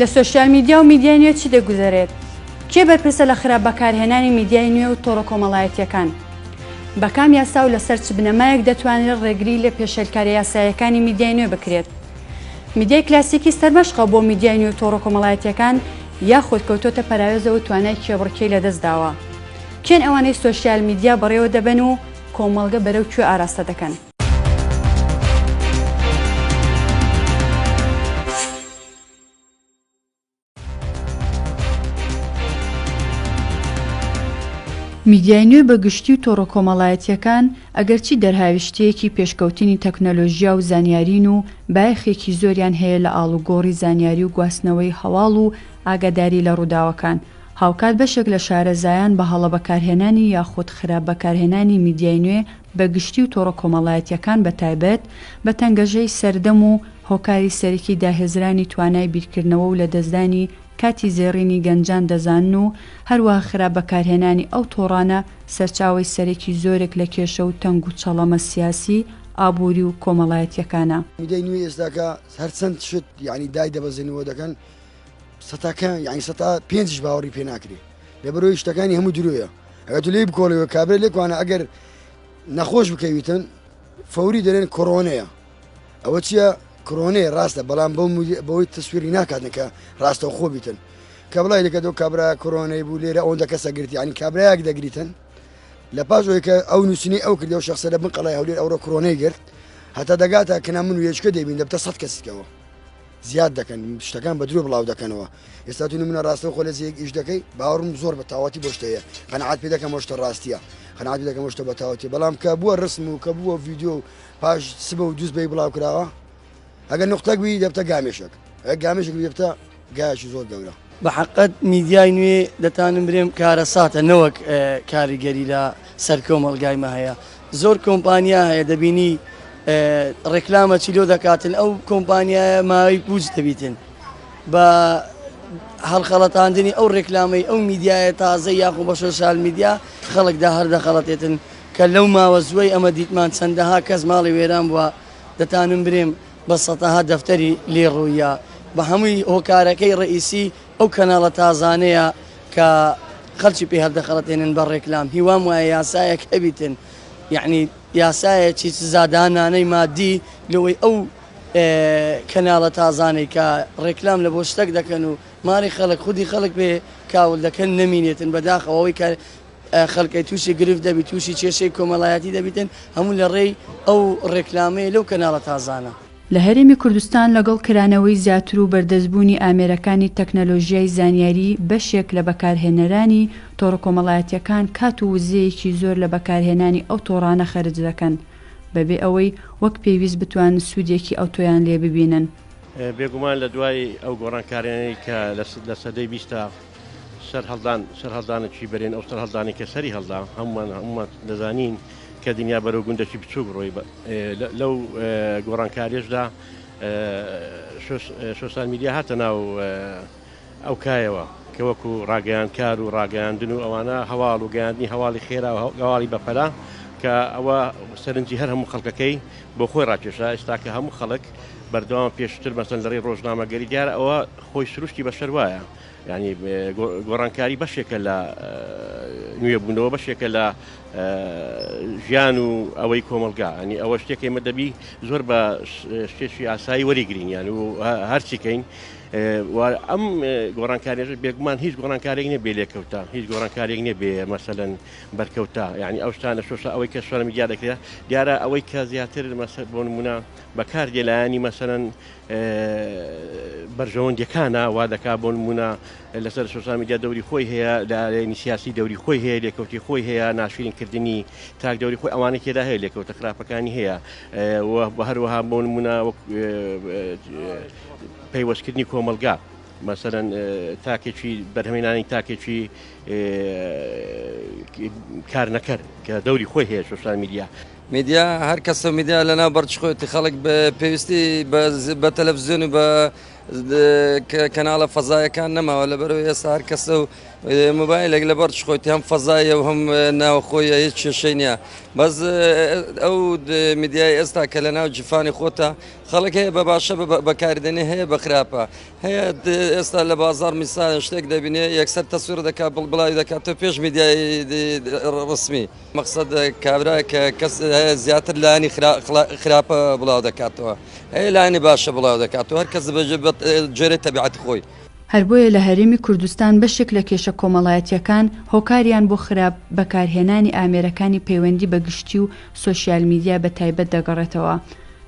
لە سۆشیال میدیا و میدیای نوێ چی دەگوزەرێت؟ کێ بەرپرسە لە خراپ بەکارهێنانی میدیای نوێ و تۆڕە کۆمەڵایەتییەکان؟ بە کام یاسا و لەسەر چ بنەمایەک دەتوانرێت ڕێگری لە پێشێلکاریە یاساییەکانی میدیای نوێ بکرێت؟ میدیای کلاسیکی سەرمەشقە بۆ میدیای نوێ و تۆڕە کۆمەڵایەتییەکان یاخود کەوتۆتە پەراوێزەوە و توانای کێبڕکێی لەدەستداوە؟ کێن ئەوانەی سۆشیال میدیا بەڕێوە دەبەن و کۆمەڵگە بەرەو کوێ ئاراستە دەکەن؟ میدیای نوێ بە گشتی و تۆڕە کۆمەڵایەتییەکان ئەگەرچی دەرهاویشتەیەکی پێشکەوتنی تەکنەلۆژیا و زانیارین و بایەخێکی زۆریان هەیە لە ئاڵوگۆڕی زانیاری و گواستنەوەی هەواڵ و ئاگاداری لە ڕووداوەکان، هاوکات بەشێک لە شارەزایان بە هەڵە بەکارهێنانی یاخود خراپ بەکارهێنانی میدیای نوێ بە گشتی و تۆڕە کۆمەڵایەتییەکان بە تایبەت بە تەنگەژەی سەردەم و هۆکاری سەرەکی داهێزرانی توانای بیرکردنەوە و لەدەستدانی کاتی زێڕینی گەنجان دەزانن و هەروەها خراپ بەکارهێنانی ئەو تۆڕانە سەرچاوەی سەرەکی زۆرێک لە کێشە و تەنگ و چەڵەمە سیاسی، ئابووری و کۆمەڵایەتییەکانە. میدیای نوێی ئێستاکە هەرچەند شت یانی دایدەبەزێنن و دەکەن سەتاکە یانی سەتا پێنجیش باوەڕی پێ ناکرێ لەبەرەوەی شتەکانی هەموو درۆیە ئەگەر تو لێی بکۆڵیەوە کابرا لێکوانە ئەگەر نەخۆش بکەویتن فەوری دەرێن کۆرۆنەیە ئەوە چییە کرۆنەیە ڕاستە بەڵام بەو بەوەی تەسویری ناکاتن کە ڕاستە خۆ بیتن کە بڵای دەکە دۆ کابرا کۆرۆنەی بوو لێرە ئەوەندە کەسە گرتی ینی کابراەک دەگریتن لە پاش ئەوەی کە ئەو نووسینەی ئەو کردی ئەو شخصە لە بن قەڵای هەولێر ئەوڕۆ کرۆنەی گرت هەتا دەگاتە کنا من و یەچکە دەبین دەبتە سە کەسیکەوە زیاد دەکەن شتەکان بە درۆ بڵاو دەکەنەوە ئێستا تو نمونە ڕاستە خۆ لە جێیەک ئیش دەکەی باوەڕم زۆر بە تاواتی بۆ شتەیە قەناعەت پێ دەکەم شتە ڕاستیە قەناعەت پێ دەکەم شتە بە تاواتی بەڵام کە بووە ڕسم و کە بووە ڤیدیۆ و پاش سبە و دووس بەی بڵاو کراوە ئەگەر نقطەک بی دەبتە گامێشێک ئەگەر گامێشێک بی دەبتە گایەکی زۆر گەورە. بە حەقت میدیای نوێ دەتانم برێم کارەساتە نەوەک کاریگەری لە سەر کۆمەڵگای مە هەیە زۆر کۆمپانیا هەیە دەبینی ڕێکلامە چی لۆ دەکاتن ئەو کۆمپانیایە ماوەی پوچ دەبیتن بە هەڵخەڵەتاندنی ئەو ڕێکلامەی ئەو میدیایە تازە یاخۆ بە سۆشیال میدیا خەڵکدا هەر دەخەڵەتێتن کە لەو ماوە زووەی ئەمە دیتمان چەندەها کەس ماڵی وێران بووە دەتانم برێم بە سەتەها دەفتەری لێ ڕوویە بە هەمووی هۆکارەکەی ڕئیسی ئەو کەناڵە تازانەیە کە خەلکی پێ هەلدەخەڵەتێنن بە ڕێکلام هیوام وایە یاسایەک هەبیتن یەعنی یاسایەکی سزادانانەی مادی لەوەی ئەو کەناڵە تازانەی کە ڕێکلام لە بۆ شتەک دەکەن و ماڵی خەڵک خودی خەڵک پێ کاول دەکەن نەمینێتن بەداخەوە ئەوەی کە خەڵکەی تووشی گرفت دەبی تووشی کێشەی کۆمەڵایەتی دەبیتن هەموو لە ڕێی ئەو ڕێکلامەیە لەو کەناڵە تازانە. لە هەرێمی کوردستان لەگەڵ کرانەوەی زیاتر و بەردەستبوونی ئامێرەکانی تەکنەلۆژیای زانیاری بەشێک لە بەکارهێنەرانی تۆڕە کۆمەڵایەتییەکان کات و وزەیەکی زۆر لە بەکارهێنانی ئەو تۆڕانە خەرج دەکەن بەبێ ئەوەی وەک پێویست بتوانن سوودێکی ئەوتۆیان لێ ببینن. بێگومان لە دوای ئەو گۆڕانکاریانەی کە لە سەدەی بیستا سەرهەڵدان، سەرهەڵدانێکی بەرێن، ئەو سەرهەڵدانەی کە سەری هەڵدا، هەموومان هەموومان دەزانین کە دنیا بەرەو گوندەکی بچووک ڕۆی، لەو گۆڕانکاریەشدا سۆشیال میدیا هاتە ناو ئەو کایەوە کە وەکو ڕاگەیاندکار و ڕاگەیاندن و ئەوانە هەواڵ و گەیاندنی هەواڵی خێرا و هەواڵی بەپەلە کە ئەوە سەرنجی هەر هەموو خەڵکەکەی بۆ خۆی ڕاکێشا ئێستا کە هەموو خەڵک بەردەوام پێشتر مەسەن لە ڕێی ڕۆژنامەگەری دیارە ئەوە خۆی سروشتی بەشەر وایە یانی گۆڕانکاری بەشێکە لە نوێبوونەوە بەشێکە لە ژیان و ئەوەی کۆمەلگا ئەنی ئەوە شتێک ئێمە دەبی زۆر بە شتێکی ئاسایی وەریگرین یان و هەرچیکەین ئەم گۆڕانکاریش بێگومان هیچ گۆڕانکارێک نیە بێ لێکەوتە هیچ گۆڕانکارێک نیە بێ مەسەلەن بەرکەوتە یعنی ئەو شتانە شۆشە ئەوەی کە سۆشیال میدیا دەکرێت دیارە ئەوەی کە زیاتر مەسەر بۆ نمونە بەکار دێلایانی مەسەلەن بەرژەوەندیەکانە وا دەکا بۆ نمونە لەسەر سۆشیال میدیا دەوری خۆی هەیە لایەنی سیاسی دەوری خۆی هەیە لێکەوتی خۆی هەیە ناشرین کردنی تاک دەوری خۆی ئەوانەی تێدا هەیە لێکەوتە خراپەکانی هەیە و هەروەها بۆ نمونە وەک پەیوەستکردنی کۆمەلگا مەسەرەن تاکێکی بەرهەمێنانی تاکێکی کارنەکەر کە دەوری خۆی هەیە سۆشیال میدیا میدیا هەر کەسە میدیا لەناو بەرچ خۆیەتی خەڵک پێویستی بە تەلەڤزیۆن و بە کەناڵە فەزایەکان نەماوە لەبەرەوە ئێستا هەر کەسە و مۆبایلێک لە بەرچ خۆیتی هەم فەزایە و هەم ناوخۆیە هیچ کێشەی نییە بەس ئەو میدیای ئێستا کە لە ناو جیفانی خۆتە. خەڵک هەیە بە باشە بەکاری دێنێ هەیە بە خراپە هەیە ئێستا لە بازاڕ میسال شتێک دەبینێ یەکسەر تەسویر دەکات بڵاوی دەکاتەوە پێش میدیای ڕسمی مەقسەد کابرا کە کەس هەیە زیاتر لایەنی خراپە بڵاو دەکاتەوە هەیە لایەنی باشە بڵاو دەکاتەوە هەر کەس بە جۆرەی تەبیعەتی خۆی. هەر بۆیە لە هەرێمی کوردستان بەشێک لە کێشە کۆمەڵایەتییەکان هۆکاریان بۆ خراپ بەکارهێنانی ئامێرەکانی پەیوەندی بە گشتی و سۆشیال میدیا بە تایبەت دەگەڕێتەوە.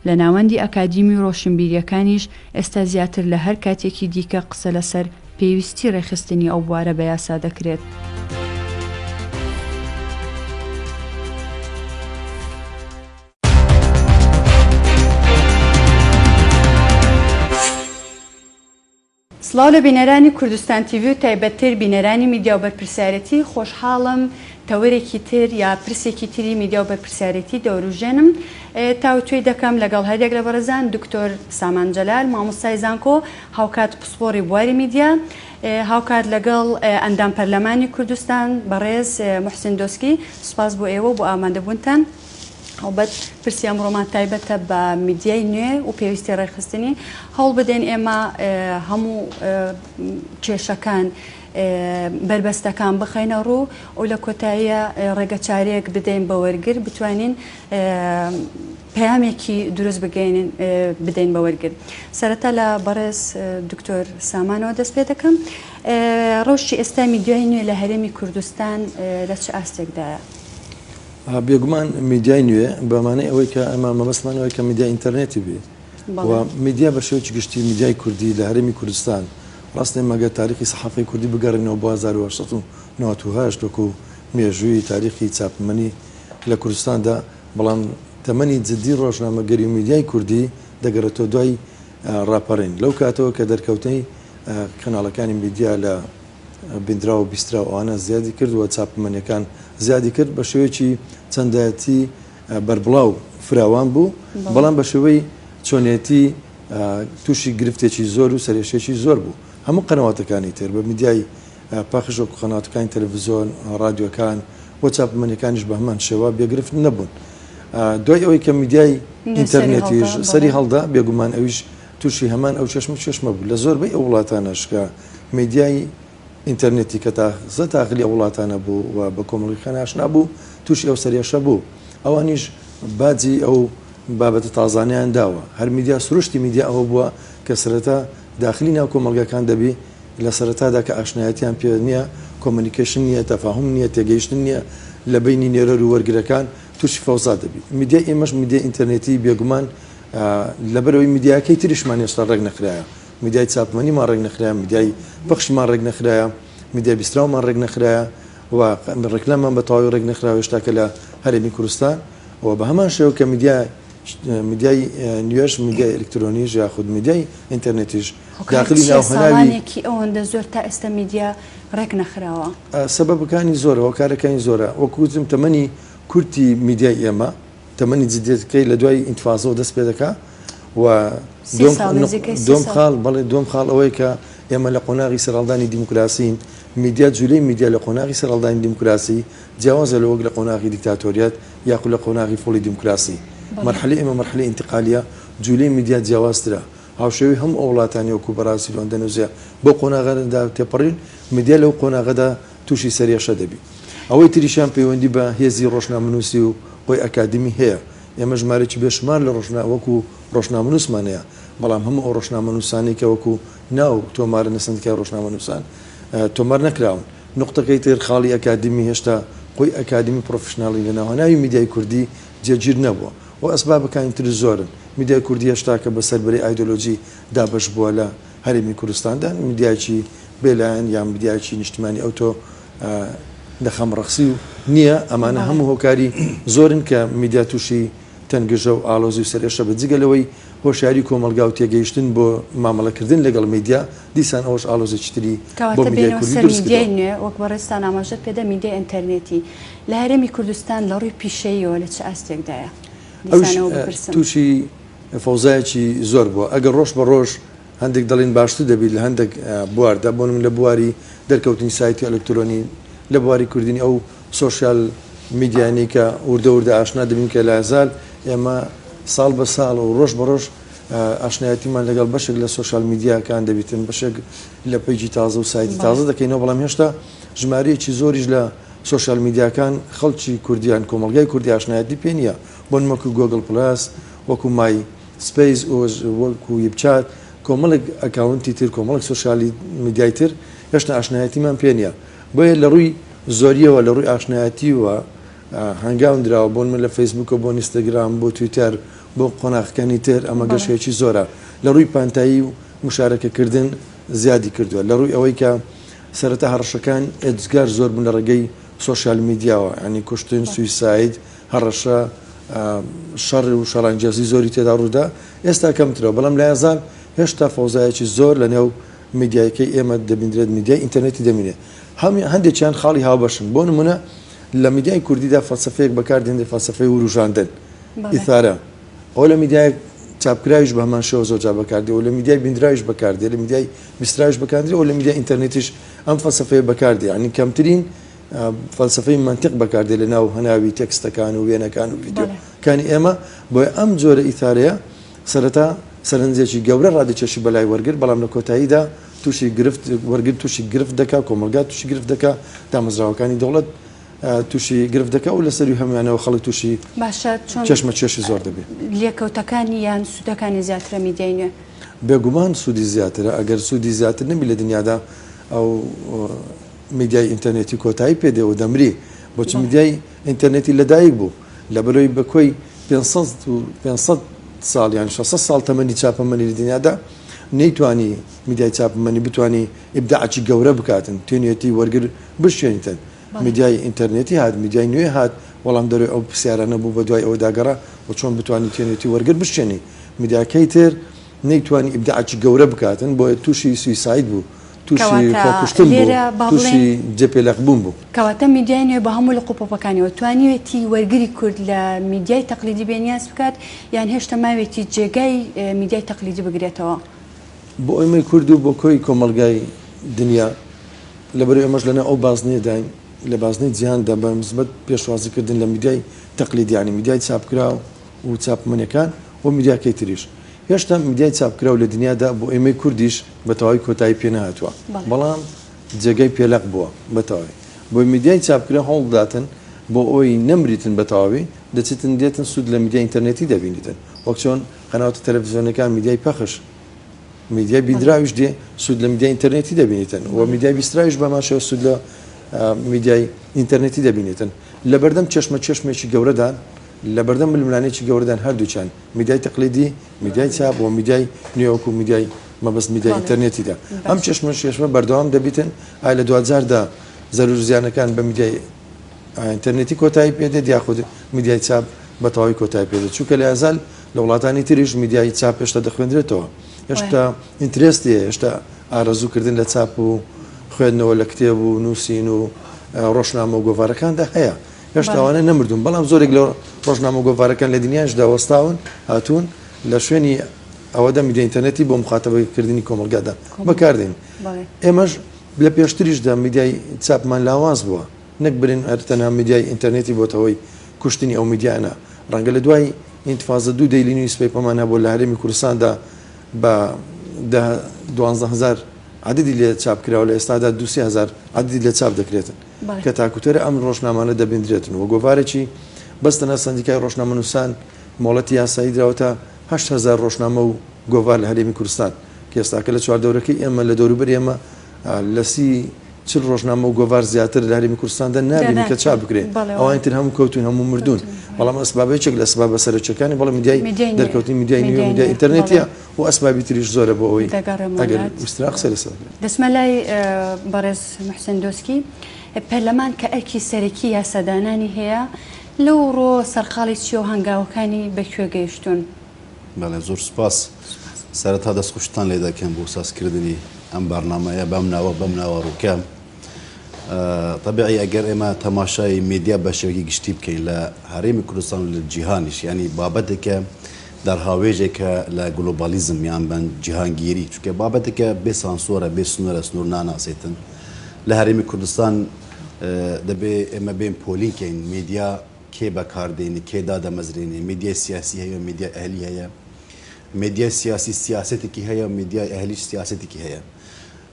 لە ناوەندی ئەکادیمی و ڕۆشنبیرییەکانیش ئێستا زیاتر لە هەر کاتێکی دیکە قسە لەسەر پێویستی ڕێکخستنی ئەو بوارە بە یاسا دەکرێت. سڵاو لە بینەرانی کوردستان تیڤی و تایبەتتر بینەرانی میدیا و بەرپرسیارێتی، خۆشحاڵم تەوەرێکی تر یا پرسێکی تری میدیا و بەرپرسیارێتی دەوروژێنم تاوتوێی دەکەم لەگەڵ هەریەک لە بەڕێزان دکتۆر سامان جەلال مامۆستای زانکۆ هاوکات پسپۆڕی بواری میدیا هاوکات لەگەڵ ئەندام پەرلەمانی کوردستان بەڕێز موحسین دۆسکی سوپاس بۆ ئێوە و بۆ ئامادەبوونتان. هەڵبەت پرسی ئەمڕۆمان تایبەتە بە میدیای نوێ و پێویستی ڕێکخستنی، هەوڵ بدەین ئێمە هەموو کێشەکان، بەربەستەکان بخەینە ڕوو و لە کۆتاییە ڕێگەچارەیەک بدەین بە وەرگر بتوانین پەیامێکی دروست بگەینین بدەین بە وەرگر. سەرەتا لە بەڕێز دکتۆر سامانەوە دەست پێ دەکەم. ڕەوشی ئێستای میدیای نوێ لە هەرێمی کوردستان لە چ ئاستێکدایە؟ بێگومان میدیای نوێ بە مانای ئەوەی کە ئەمە مەبەستمان ئەوەی کە میدیای ئینتەرنێتی بێ و میدیا بە شێوەیەکی گشتی میدیای کوردی لە هەرێمی کوردستان ڕاستە ئێمە گەر تاریخی سەحافەی کوردی بگەڕێنەوە بۆ 1898 وەکو مێژووی تاریخی چاپەمەنی لە کوردستاندا بەڵام تەمەنی جدی ڕۆژنامەگەری و میدیای کوردی دەگەڕێتەوە دوای ڕاپەڕین لەو کاتەوە کە دەرکەوتنی کەناڵەکانی میدیا لە بیندراو و بیستراو ئەوانە زیادی کرد و چاپەمەنیەکان زیادی کرد بە شێوەیەکی چەندایەتی بەربڵاو فراوان بوو بەڵام بە شێوەی چۆنێتی تووشی گرفتێکی زۆر و سەرێشێکی زۆر بوو هەموو قەنەواتەکانی تر بە میدیای پەخش وەکو قەناتەکانی تەلەڤزیۆن ڕادیۆکان و چاپەمەنیەکانیش بە هەمان شێوە بێگرفت نەبوون دوای ئەوەی کە میدیای ئینتەرنێتیش سەری هەڵدا بێگومان ئەویش تووشی هەمان ئەو چێشمە چێشمە بوو لە زۆربەی ئەو وڵاتانەش کە میدیای ئینتەرنێتی کە تازە داخلی ئەو وڵاتانە بوو و بە کۆمەڵگەکان ئاشنا بوو، تووشی ئەو سەرێشە بوو. ئەوانیش باجی ئەو بابەتە تازانەیان داوە. هەر میدیا سروشتی میدیا ئەوە بووە کە سەرەتا داخلی ناو کۆمەڵگەکان دەبی، لە سەرەتادا کە ئاشنایەتیان پێ نییە، communication نییە، تەفاهوم نییە، تێگەیشتن نییە لە بەینی نێرەر و وەرگرەکان، تووشی فەوزا دەبی. میدیای ئێمەش میدیای ئینتەرنێتی بێگومان لەبەرئەوەی میدیاکەی تریشمان هێشتا ڕێک نەخرایە. میدیای چاپەمەنیمان ڕێک نەخرایە، میدیای پەخشمان ڕێک نەخرایە، میدیای بیستراومان ڕێک نەخرایە و ڕێکلامان بە تەواوی ڕێک نەخراوە هێشتا کە لە هەرێمی کوردستان و بە هەمان شێوە کە میدیای میدیای نوێش میدیای ئەلکترۆنیش یاخود میدیای ئینتەرنێتیش داخلی ناو هەناوی ساڵانێکی ئەوەندە زۆر تا ئێستا میدیا ڕێک نەخراوە؟ سەبەبەکانی زۆرە، هۆکارەکانی زۆرە، وەکو وتم تەمەنی کورتی میدیای ئێمە تەمەنی جدیەتەکەی لە دوای ئینتفازەوە دەست پێ دەکا و دووەم خاڵ بەڵێ دووەم خاڵ ئەوەیە کە ئێمە لە قۆناغی سەرهەڵدانی دیموکراسین میدیا جولەی میدیا لە قۆناغی سەرهەڵدانی دیموکراسی جیاوازە لە وەک لە قۆناغی دیکتاتۆریەت یاخود لە قۆناغی full ی دیموکراسی مەرحەلەی ئێمە مەرحەلەی ئینتقالیە جولەی میدیا جیاوازترە هاوشێوەی هەموو ئەو وڵاتانی وەکو بەرازیل و ئەندەنوزیا بەو قۆناغەدا تێپەڕین میدیا لەو قۆناغەدا تووشی سەرێشە دەبی. ئەوەی تریشیان پەیوەندی بە هێزی ڕۆژنامەنووسی و خۆی ئەکادیمی هەیە. ئێمە ژمارەیەکی بێ شومار لە ڕۆژنا وەکوو ڕۆژنامەنووسمان هەیە، بەڵام هەموو ئەو ڕۆژنامەنووسانەی کە وەکوو ناو تۆمارن لە سەندیکای ڕۆژنامەنووسان تۆمار نەکراون. نوقتەکەی تر خاڵی ئەکادیمی هێشتا خۆی ئەکادیمی پڕۆفیشناڵی لە ناوهەناوی میدیای کوردی جێگیر نەبووە و ئەسبابەکانی تر زۆرن. میدیای کوردی هێشتاکە بە سەر بەرەی ئایدۆلۆژی دابەش بووە لە هەرێمی کوردستاندا. میدیایەکی بێ لایەن یان میدیایەکی نیشتمانی ئەوتۆ لە خەمڕەخسی و نییە، ئەمانە هەموو هۆکاری زۆرن کە میدیا تووشی تەنگژە و ئاڵۆزی و سەرئێشە بێت، جگە لەوەی هۆشیاری کۆمەڵگا و تێگەیشتن بۆ مامەڵەکردن لەگەڵ میدیا، دیسان ئەوەش ئاڵۆزێکی تری بۆ کەواتە میدیای بێینەوە کوردی سەر دروست میدیای کردووە. نوێ، وەک بەڕێزتان ئاماژەت پێدا میدیای ئینتەرنێتی لە هەرێمی کوردستان لە ڕووی پیشەییەوە لە چ ئاستێکدایە؟ ئەویش دیسانەوە بپرسم. تووشی فەوزایەکی زۆر بووە، ئەگەر ڕۆژ بە ڕۆژ هەندێک دەڵێن باشتر دەبیت لە هەندێک بواردا، بۆ نمونە لە بواری دەرکەوتنی سایتی ئەلکترۆنی، لە بواری کردنی ئەو سۆشیال میدیانەی کە وردە وردە ئاشنا دەبین کە لازال ئێمە ساڵ بە ساڵ و ڕۆژ بە ڕۆژ. ئاشنایەتیمان لەگەڵ بەشێک لە سۆشیال میدیاکان دەبیتن، بەشێک لە page ی تازە و سایتی تازە دەکەینەوە، بەڵام هێشتا ژمارەیەکی زۆریش لە سۆشیال میدیاکان خەڵکی کوردی یان کۆمەڵگای کوردی ئاشنایەتی پێ نییە، بۆ نموونە وەکو گۆگڵ پڵەس، وەکو مای سپەیس، وەکو ویبچات، کۆمەڵێک account ی تر، کۆمەڵێک سۆشیالی میدیای تر هێشتا ئاشنایەتیمان پێ نییە. بۆیە لە ڕووی زۆرییەوە، لە ڕووی ئاشنایەتییەوە هەنگاو نراوە، بۆ نموونە لە فەیسبووکەوە بۆ ئینستاگرام، بۆ تویتەر، بۆ قۆناغەکانی تر ئەمە گەشەیەکی زۆرە. لە ڕووی پانتایی و موشارەکەکردن زیادی کردووە. لە ڕووی ئەوەی کە سەرەتا هەڕەشەکان ئێجگار زۆر بوون لە ڕێگەی سۆشیال میدیاوە، یانی کوشتن، suicide، هەڕەشە، شەڕ و شەڕانگێزی زۆری تێدا ڕوودا، ئێستا کەمترە، بەڵام لایەزال هێشتا فەوزایەکی زۆر لە نێو میدیایەکەی ئێمە دەبیندرێت، میدیای ئینتەرنێتی دەمینێت. هەم هەندێکیان خاڵی هاوبەشن، بۆ نموونە لە میدیای کوردیدا فەلسەفەیەک بەکار دێنرێت، فەلسەفەی وروژاندن، ئیثارە، ئەوە لە میدیای چاپکراویش بە هەمان شێوە زۆر جار بەکار دێ و لە میدیای بیندراویش بەکار دێ، لە میدیای بیستراویش بەکار دێ و لە میدیای ئینتەرنێتیش ئەم فەلسەفەیە بەکار دێ. یانی کەمترین فەلسەفەی مەنتیق بەکار دێ لە ناو هەناوی تێکستەکان و وێنەکان و ڤیدیۆکانی ئێمە. بۆیە ئەم جۆرە ئیثارەیە سەرەتا سەرنجێکی گەورە ڕادەکێشی بەلای وەرگر، بەڵام لە کۆتاییدا تووشی گرفت وەرگر تووشی گرفت دەکا، کۆمەڵگا تووشی گرفت دەکا، دامەزراوەکانی دەوڵەت تووشی گرفت دەکا و لە سەرووی هەموویانەوە خەڵک تووشی باشە چۆن کێشمەکێشی زۆر دەبێ. لێکەوتەکانی یان سوودەکانی زیاترە میدیای نوێ؟ بێگومان سوودی زیاترە، ئەگەر سوودی زیاتر نەبی لە دنیادا ئەو میدیای ئینتەرنێتی کۆتایی پێ دێ و دەمری. بۆچی میدیای ئینتەرنێتی لەدایک بوو؟ لەبەرئەوەی بە کۆی 500 ساڵ یان 600 ساڵ تەمەنی چاپەمەنی لە دنیادا نەیتوانی میدیای چاپەمەنی بتوانی ئیبداعێکی گەورە بکاتن، تینوێتی وەرگر بشکێنیتن. میدیای ئینتەرنێتی هات، میدیای نوێ هات، وەڵامدەرەوەی ئەو پرسیارانە بوو، بەدوای ئەوەدا گەڕا و چۆن بتوانی تینوێتی وەرگر بشکێنی. میدیاکەی تر نەیتوانی ئیبداعێکی گەورە بکاتن، بۆیە تووشی suicide بوو. تووشی کەواتە خۆکوشتن بوو، لێرە با تووشی بڵێین جێپێلەقبوون بوو. کەواتە میدیای نوێ بە هەموو لق و پۆپەکانیەوە توانیوێتی وەرگری کورد لە میدیای تەقلیدی بێنیاز بکات یان هێشتا ماوێتی جێگای میدیای تەقلیدی بگرێتەوە؟ بۆ ئێمەی کورد و بۆ کۆی کۆمەڵگای دنیا، لەبەرئەوەی ئێمەش لەناو ئەو بازنەیەداین، لە بازنەی جیهاندا بە نسبەت پێشوازیکردن لە میدیای تەقلیدی یانی میدیای چاپکراو و چاپەمەنیەکان و میدیاکەی تریش، هێشتا میدیای چاپکراو لە دنیادا بۆ ئێمەی کوردیش بە تەواوی کۆتایی پێ نەهاتووە، بەڵام جێگای پێلەق بووە بە تەواوی. بۆیە میدیای چاپکراو هەوڵ بداتن بۆ ئەوەی نەمریتن بە تەواوی، دەچیتن دێتن سوود لە میدیای ئینتەرنێتی دەبینیتن. وەک چۆن قەناوتە تەلەفزیۆنیەکان میدیای پەخش، میدیای بیندراویش دێ سوود لە میدیای ئینتەرنێتی دەبینیتن و میدیای بیستراویش بەمان شێوە سوود لە میدیای ئینتەرنێتی دەبینیتن. لەبەردەم چێشمە چێشمێکی گەورەدان، لەبەردەم ململانێکی گەورەدان هەردووکیان، میدیای تەقلیدی، میدیای چاپ و میدیای نوێ وەکو میدیای مەبەست میدیای ئینتەرنێتیدا. ئەم چێشمە چێشمە بەردەوام دەبیتن، ئایا لە دواجاردا زەرور زیانەکان بە میدیای ئینتەرنێتی کۆتایی پێ دێت یاخود میدیای چاپ بە تەواوی کۆتایی پێ دێت؟ چونکە لە ئەزال لە وڵاتانی تریش میدیای چاپ هێشتا دەخوێندرێتەوە، هێشتا interest ی هەیە، هێشتا ئارەزووکردن لە چاپ و خوێندنەوە لە کتێب و نووسین و ڕۆژنامە و گۆڤارەکاندا هەیە. هێشتا ئەوانە نەمردوون، بەڵام زۆرێک لە ڕۆژنامە و گۆڤارەکان لە دنیاشدا وەستاون، هاتوون لە شوێنی ئەوەدا میدیای ئینتەرنێتی بۆ موخاتەبەکردنی کۆمەڵگادا بەکاردێن. ئێمەش لە پێشتریشدا میدیای چاپمان لاواز بووە، نەک برێن هەر تەنها میدیای ئینتەرنێتی بۆتە هۆی کوشتنی ئەو میدیانە. ڕەنگە لە دوای ئینتفازە دوو daily newspaper مان هەبووە لە هەرێمی کوردستاندا بە دە 12 هەزار عەدەدی لێ چاپ کراوە، لە ئێستادا دوو سێ هەزار عەدەدی لێ چاپ دەکرێتن. کە تاکوتەرە ئەم ڕۆژنامانە دەبیندرێتن و گۆڤارێکی بەس تەنها سەندیکای ڕۆژنامەنووسان مۆڵەتی یاسایی دراوەتە 8000 ڕۆژنامە و گۆڤار لە هەرێمی کوردستان کە ئێستاکە لە چواردەورەکەی ئێمە لە دەوروبەری ئێمە لە 30 40 ڕۆژنامە و گۆڤار زیاتر لە هەرێمی کوردستاندا نابینی کە چاپ بکرێ ئەوانی تر هەموو کەوتون هەموو مردوون بەڵام ئەسبابە یەکێک لە ئەسبابە سەرەکیەکانی بەڵێ میدیای دەرکەوتنی میدیای نوێ و میدیای ئینتەرنێتیە و ئەسبابی تریش زۆرە بۆ ئەوەی ئەگەر ویسترا قسەی لەسەر بکرێت. دەچمە لای بەڕێز موحسین دۆسکی، پەرلەمان کە ئەرکی سەرەکی یاسادانانی هەیە، لەو ڕووەوە سەرقاڵی چییە و هەنگاوەکانی بە کوێ گەیشتوون؟ بەڵێ زۆر سوپاس. سەرەتا دەستخۆشتان لێ دەکەم بۆ سازکردنی ئەم بەرنامەیە بەم ناوە بەم ناوەڕۆکە. تەبیعی ئەگەر ئێمە تەماشای میدیا بە شێوەیەکی گشتی بکەین لە هەرێمی کوردستان و لە جیهانیش یانی بابەتێکە دەرهاوێژێکە لە گلۆبالیزم یان بەن جیهانگیری چونکە بابەتێکە بێ سانسۆرە بێ سنوورە سنوور ناناسێتن لە هەرێمی کوردستان دەبێ ئێمە بێن پۆلین کەین میدیا کێ بەکاردێنی کێ دادەمەزرێنێ میدیای سیاسی هەیە میدیای ئەهلی هەیە. مێدیای سیاسی سیاسەتێکی هەیە و مێدیای ئەهلیش سیاسەتێکی هەیە.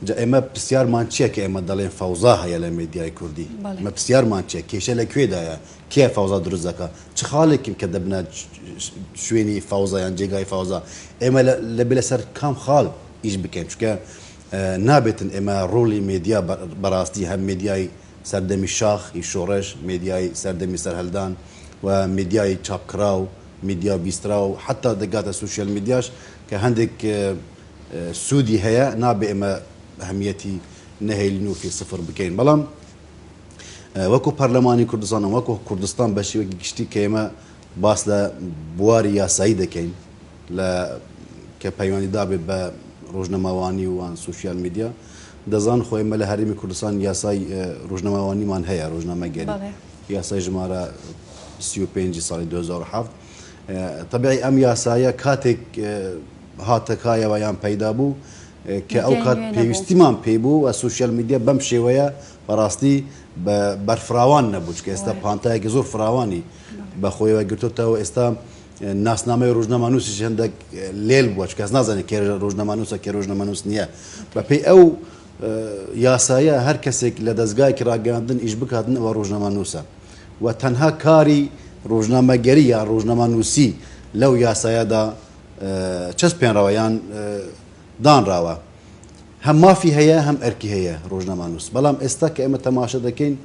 جا ئێمە پرسیارمان چییە کە ئێمە دەڵێن فەوزا هەیە لە مێدیای کوردی؟ ئێمە پرسیارمان چییە؟ کێشە لە کوێدایە؟ کێ فەوزا دروست دەکا؟ چ خاڵێکن کە دەبنە شوێنی فەوزا یان جێگای فەوزا؟ ئێمە دەبێ لەسەر کام خاڵ ئیش بکەین؟ چونکە نابێتن ئێمە ڕۆڵی مێدیا بەڕاستی هەم مێدیای سەردەمی شاخ ی شۆڕش، مێدیای سەردەمی سەرهەلدان و مێدیای چاپکراو، مێدیا بیستراو حەتا دەگاتە سۆشیال میدیاش کە هەندێک سوودی هەیە نابێ ئێمە ئەهمیەتی نەهێلین و فی سفر بکەین بەڵام وەکو پەرلەمانی کوردستان و وەکو کوردستان بە شێوەیەکی گشتی کە ئێمە باس لە بواری یاسایی دەکەین لە کە پەیوەندی دابێت بە ڕۆژنەمەوانی و وان سوسیال میدیا دەزان خۆ ئێمە لە هەرێمی کوردستان یاسای ڕۆژنەمەوانیمان هەیە ڕۆژنامەگەری یاسای ژمارە 35 ساڵی 2007 تەبعی ئەم یاسایە کاتێک هاتە کایەوە یان پەیدا بوو کە ئەو کات پێویستیمان پێی بوو و سوسیال میدیا بەم شێوەیە بەڕاستی بە بەرفراوان نەبوو چکە ئێستا پانتایەکی زۆر فراوانی بە خۆیەوە گرتوتەوە ئێستا ناسنامەی ڕۆژنامەنووسیش هەندێک لێل بووە چکە کەس نازانێت کێ ڕۆژنامەنووسە کێ ڕۆژنامەنووس نییە بەپێی ئەو یاسایە هەر کەسێک لە دەزگایەکی ڕاگەیاندن ئیش بکاتن ئەوە ڕۆژنامەنووسە و تەنها کاری ڕۆژنامەگەری یان ڕۆژنامەنووسی لەو یاسایەدا چەسپێنراوە یان دانراوە هەم مافی هەیە هەم ئەرکی هەیە ڕۆژنامەنووس بەڵام ئێستا کە ئێمە تەماشە دەکەین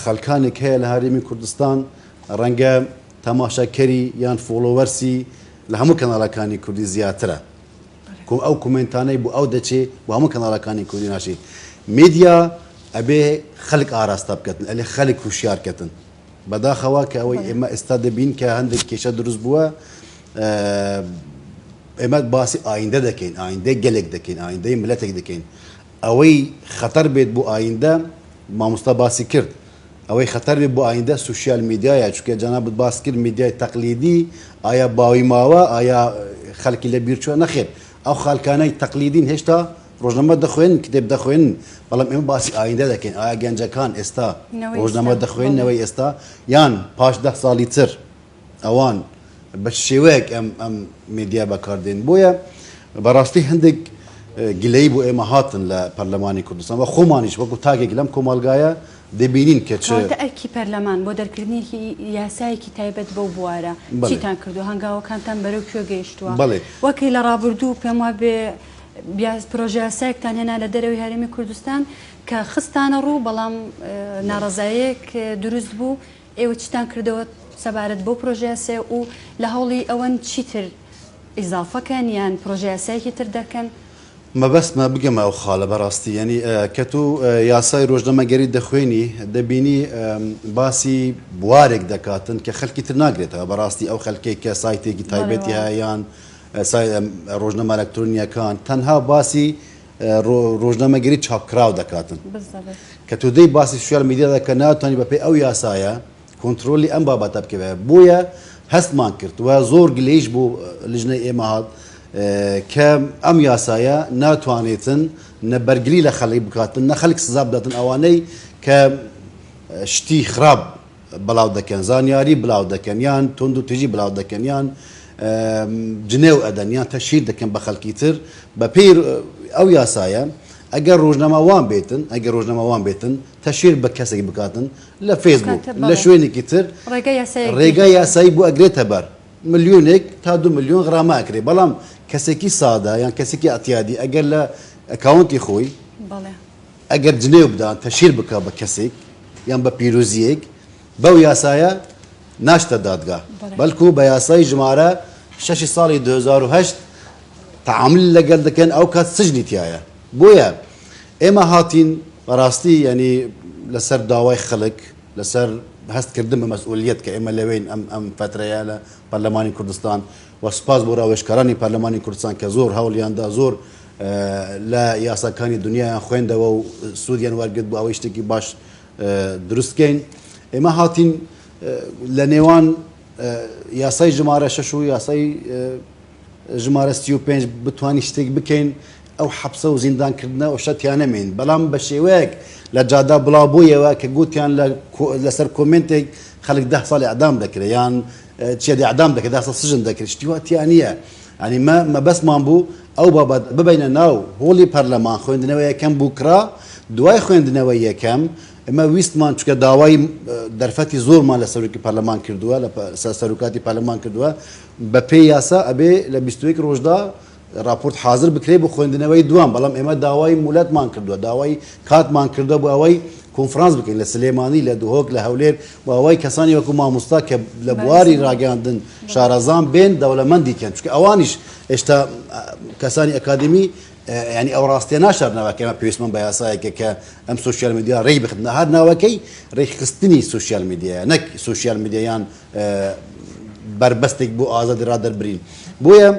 خەلکانێک هەیە لە هەرێمی کوردستان ڕەنگە تەماشاکەری یان followers ی لە هەموو کەناڵەکانی کوردی زیاترە ئەو کۆمێنتانەی بۆ ئەو دەچێ بۆ هەموو کەناڵەکانی کوردی ناشی میدیا ئەبێ خەلک ئاراستە بکەتن ئەلێ خەلک هوشیار کەتن بەداخەوە کە ئەوەی ئێمە ئێستا دەبین کە هەندێک کێشە دروست بووە ئێمە باسی ئایندە دەکەین ئایندەی گەلێک دەکەین ئایندەی ملەتێک دەکەین ئەوەی خەتەر بێت بۆ ئایندە مامۆستا باسی کرد ئەوەی خەتەر بێت بۆ ئایندە سوسیال میدیایە چونکە جەنابت باس کرد میدیای تەقلیدی ئایا باوی ماوە ئایا خەلکی لە بیر چوە نەخێر ئەو خالکانەی تەقلیدین هێشتا ڕۆژنامە دەخوێنن کتێب دەخوێنن بەڵام ئێمە باسی ئایندە دەکەین ئایا گەنجەکان ئێستا ڕۆژنامە دەخوێننەوەی ئێستا یان پاش دە ساڵی تر ئەوان بە چ شێوەیەک ئەم ئەم مێدیا بەکاردێن بۆیە بەڕاستی هەندێک گلەیی بۆ ئێمە هاتن لە پەرلەمانی کوردستان و خۆمانیش وەکو تاکێک لەم کۆمەڵگایە دەبینین کە چ کەواتە ئەرکی پەرلەمان بۆ دەرکردنێکی یاسایەکی تایبەت بەو بوارە چیتان کردووە هەنگاوەکانتان بەرەو کوێ گەیشتووە وەک لە ڕابردوو پێم وابێ پرۆژەیاسایەکتان هێنا لە دەرەوەی هەرێمی کوردستان کە خستانە ڕوو بەڵام ناڕەزایەک دروست بوو ئێوە چیتان کردەوە سەبارەت بەو پرۆژەیاسایە و لە هەوڵی ئەوەن چیتر ئیزافە کەن یان پرۆژەیاسایەکی تر دەرکەن؟ مەبەستمە بگەمە ئەو خاڵە بەڕاستی یانی کە تۆ یاسای ڕۆژنامەگەری دەخوێنی دەبینی باسی بوارێک دەکاتن کە خەلکی تر ناگرێتەوە بەڕاستی ئەو خەلکێک کە سایتێکی تایبەتی هەیە یان ڕۆژنامە ئەلکترۆنیەکان تەنها باسی ڕۆژنامەگەری چاپکراو دەکاتن کە تۆ دەی باسی سوسیال میدیا دەکە ناتوانانی بەپێی ئەو یاسایە کۆنترۆلی ئەم بابەتە بکەوێت بۆیە هەستمان کرد و زۆر گلەیش بۆ لجنەی ئێمە هات کە ئەم یاسایە ناتوانێتن نە بەرگری لە خەڵک بکاتن نە خەلک سزا بداتن ئەوانەی کە شتی خراپ بڵاو دەکەن زانیاری بڵاو دەکەن یان توند و تیژی بڵاو دەکەن یان جنێو ئەدەن یان تەشهیر دەکەن بە خەڵکی تر بە پێی ئەو یاسایە ئەگەر ڕۆژنامەوان بێتن ئەگەر ڕۆژنامەوان بێتن تەشهیر بە کەسێک بکاتن لە فەیسبوک لە شوێنێکی تر ڕێگا یاسایی بۆ ئەگرێتە بەر ملیۆنێک تا دو ملیۆن غرامە ئەکرێ بەڵام کەسێکی سادە یان کەسێکی ئەتیادی ئەگەر لە ئەکاونتی خۆی ئەگەر جنێو بدا تەشهیر بکا بە کەسێک یان بە پیرۆزییەک بەو یاسایە ناچتە دادگا بەلکو بە یاسای ژمارە شەشی ساڵی 2008 تەعاملی لەگەل دەکەن ئەو کات سجنی تایە بۆیە ئێمە هاتین بەڕاستی ینی لەسەر داوای خەڵک لەسەر هەستکردن بە مەسئولیت کە ئێمە لەوێین ئەم ئەم فترەیە لە پەرلەمانی کوردستان و سوپاس بۆ ڕاوێژکارانی پەرلەمانی کوردستان کە زۆر هەوڵیاندا زۆر لە یاساکانی دنیایان خوێندەوە و سوودیان وەرگرت بۆ ئەوەی شتێکی باش دروست بکەین ئێمە هاتین لە نێوان یاسای ژمارە شەش و یاسای ژمارە 35 بتوانین شتێک بکەین ئەو حەپسە و زیندانکردنە ئەو شتە تیا نەمێن بەڵام بە شێوەیەک لە جادا بڵاو بوویەوە کە گوتیان لەسەر comment ێک خەڵک ده ساڵ ئەعدام دەکرێت یان چێ ئەعدام دەکرێت ده ساڵ سجن دەکرێت شتی وا تیا نییە. یانی مە مەبەستمان بوو ئەو بابەت ببەینە ناو هۆڵی پەرلەمان خوێندنەوە یەکەم بوو کرا دوای خوێندنەوەی یەکەم ئێمە ویستمان چونکە داوای دەرفەتی زۆرمان لە سەرۆکی پەرلەمان کردووە لە سەرۆکاتی پەرلەمان کردووە بە پێی یاسا ئەبێ لە 21 ڕۆژدا ڕاپۆرت حازر بکرێت بۆ خوێندنەوەی دوام بەڵام ئێمە داوای مولەتمان کردووە داوای کاتمان کردووە بۆ ئەوەی کۆنفرانس بکەین لە سلێمانی لە دهۆک لە هەولێر بۆ ئەوەی کەسانی وەکو مامۆستا کە لە بواری ڕاگەیاندن شارەزان بێن دەوڵەمەندی کەن چونکە ئەوانیش ئێشتا کەسانی ئەکادمی یانی ئەو ڕاستیە ناشارنەوە کە ئێمە پێویستمان بە یاسایەکە کە ئەم سۆشیال میدیا ڕێی بخدنە هەر ناوەکەی ڕێکخستنی سۆشیال میدیایە نەک سۆشیال میدیا یان بەربەستێک بۆ ئازادی ڕادەربرین بۆیە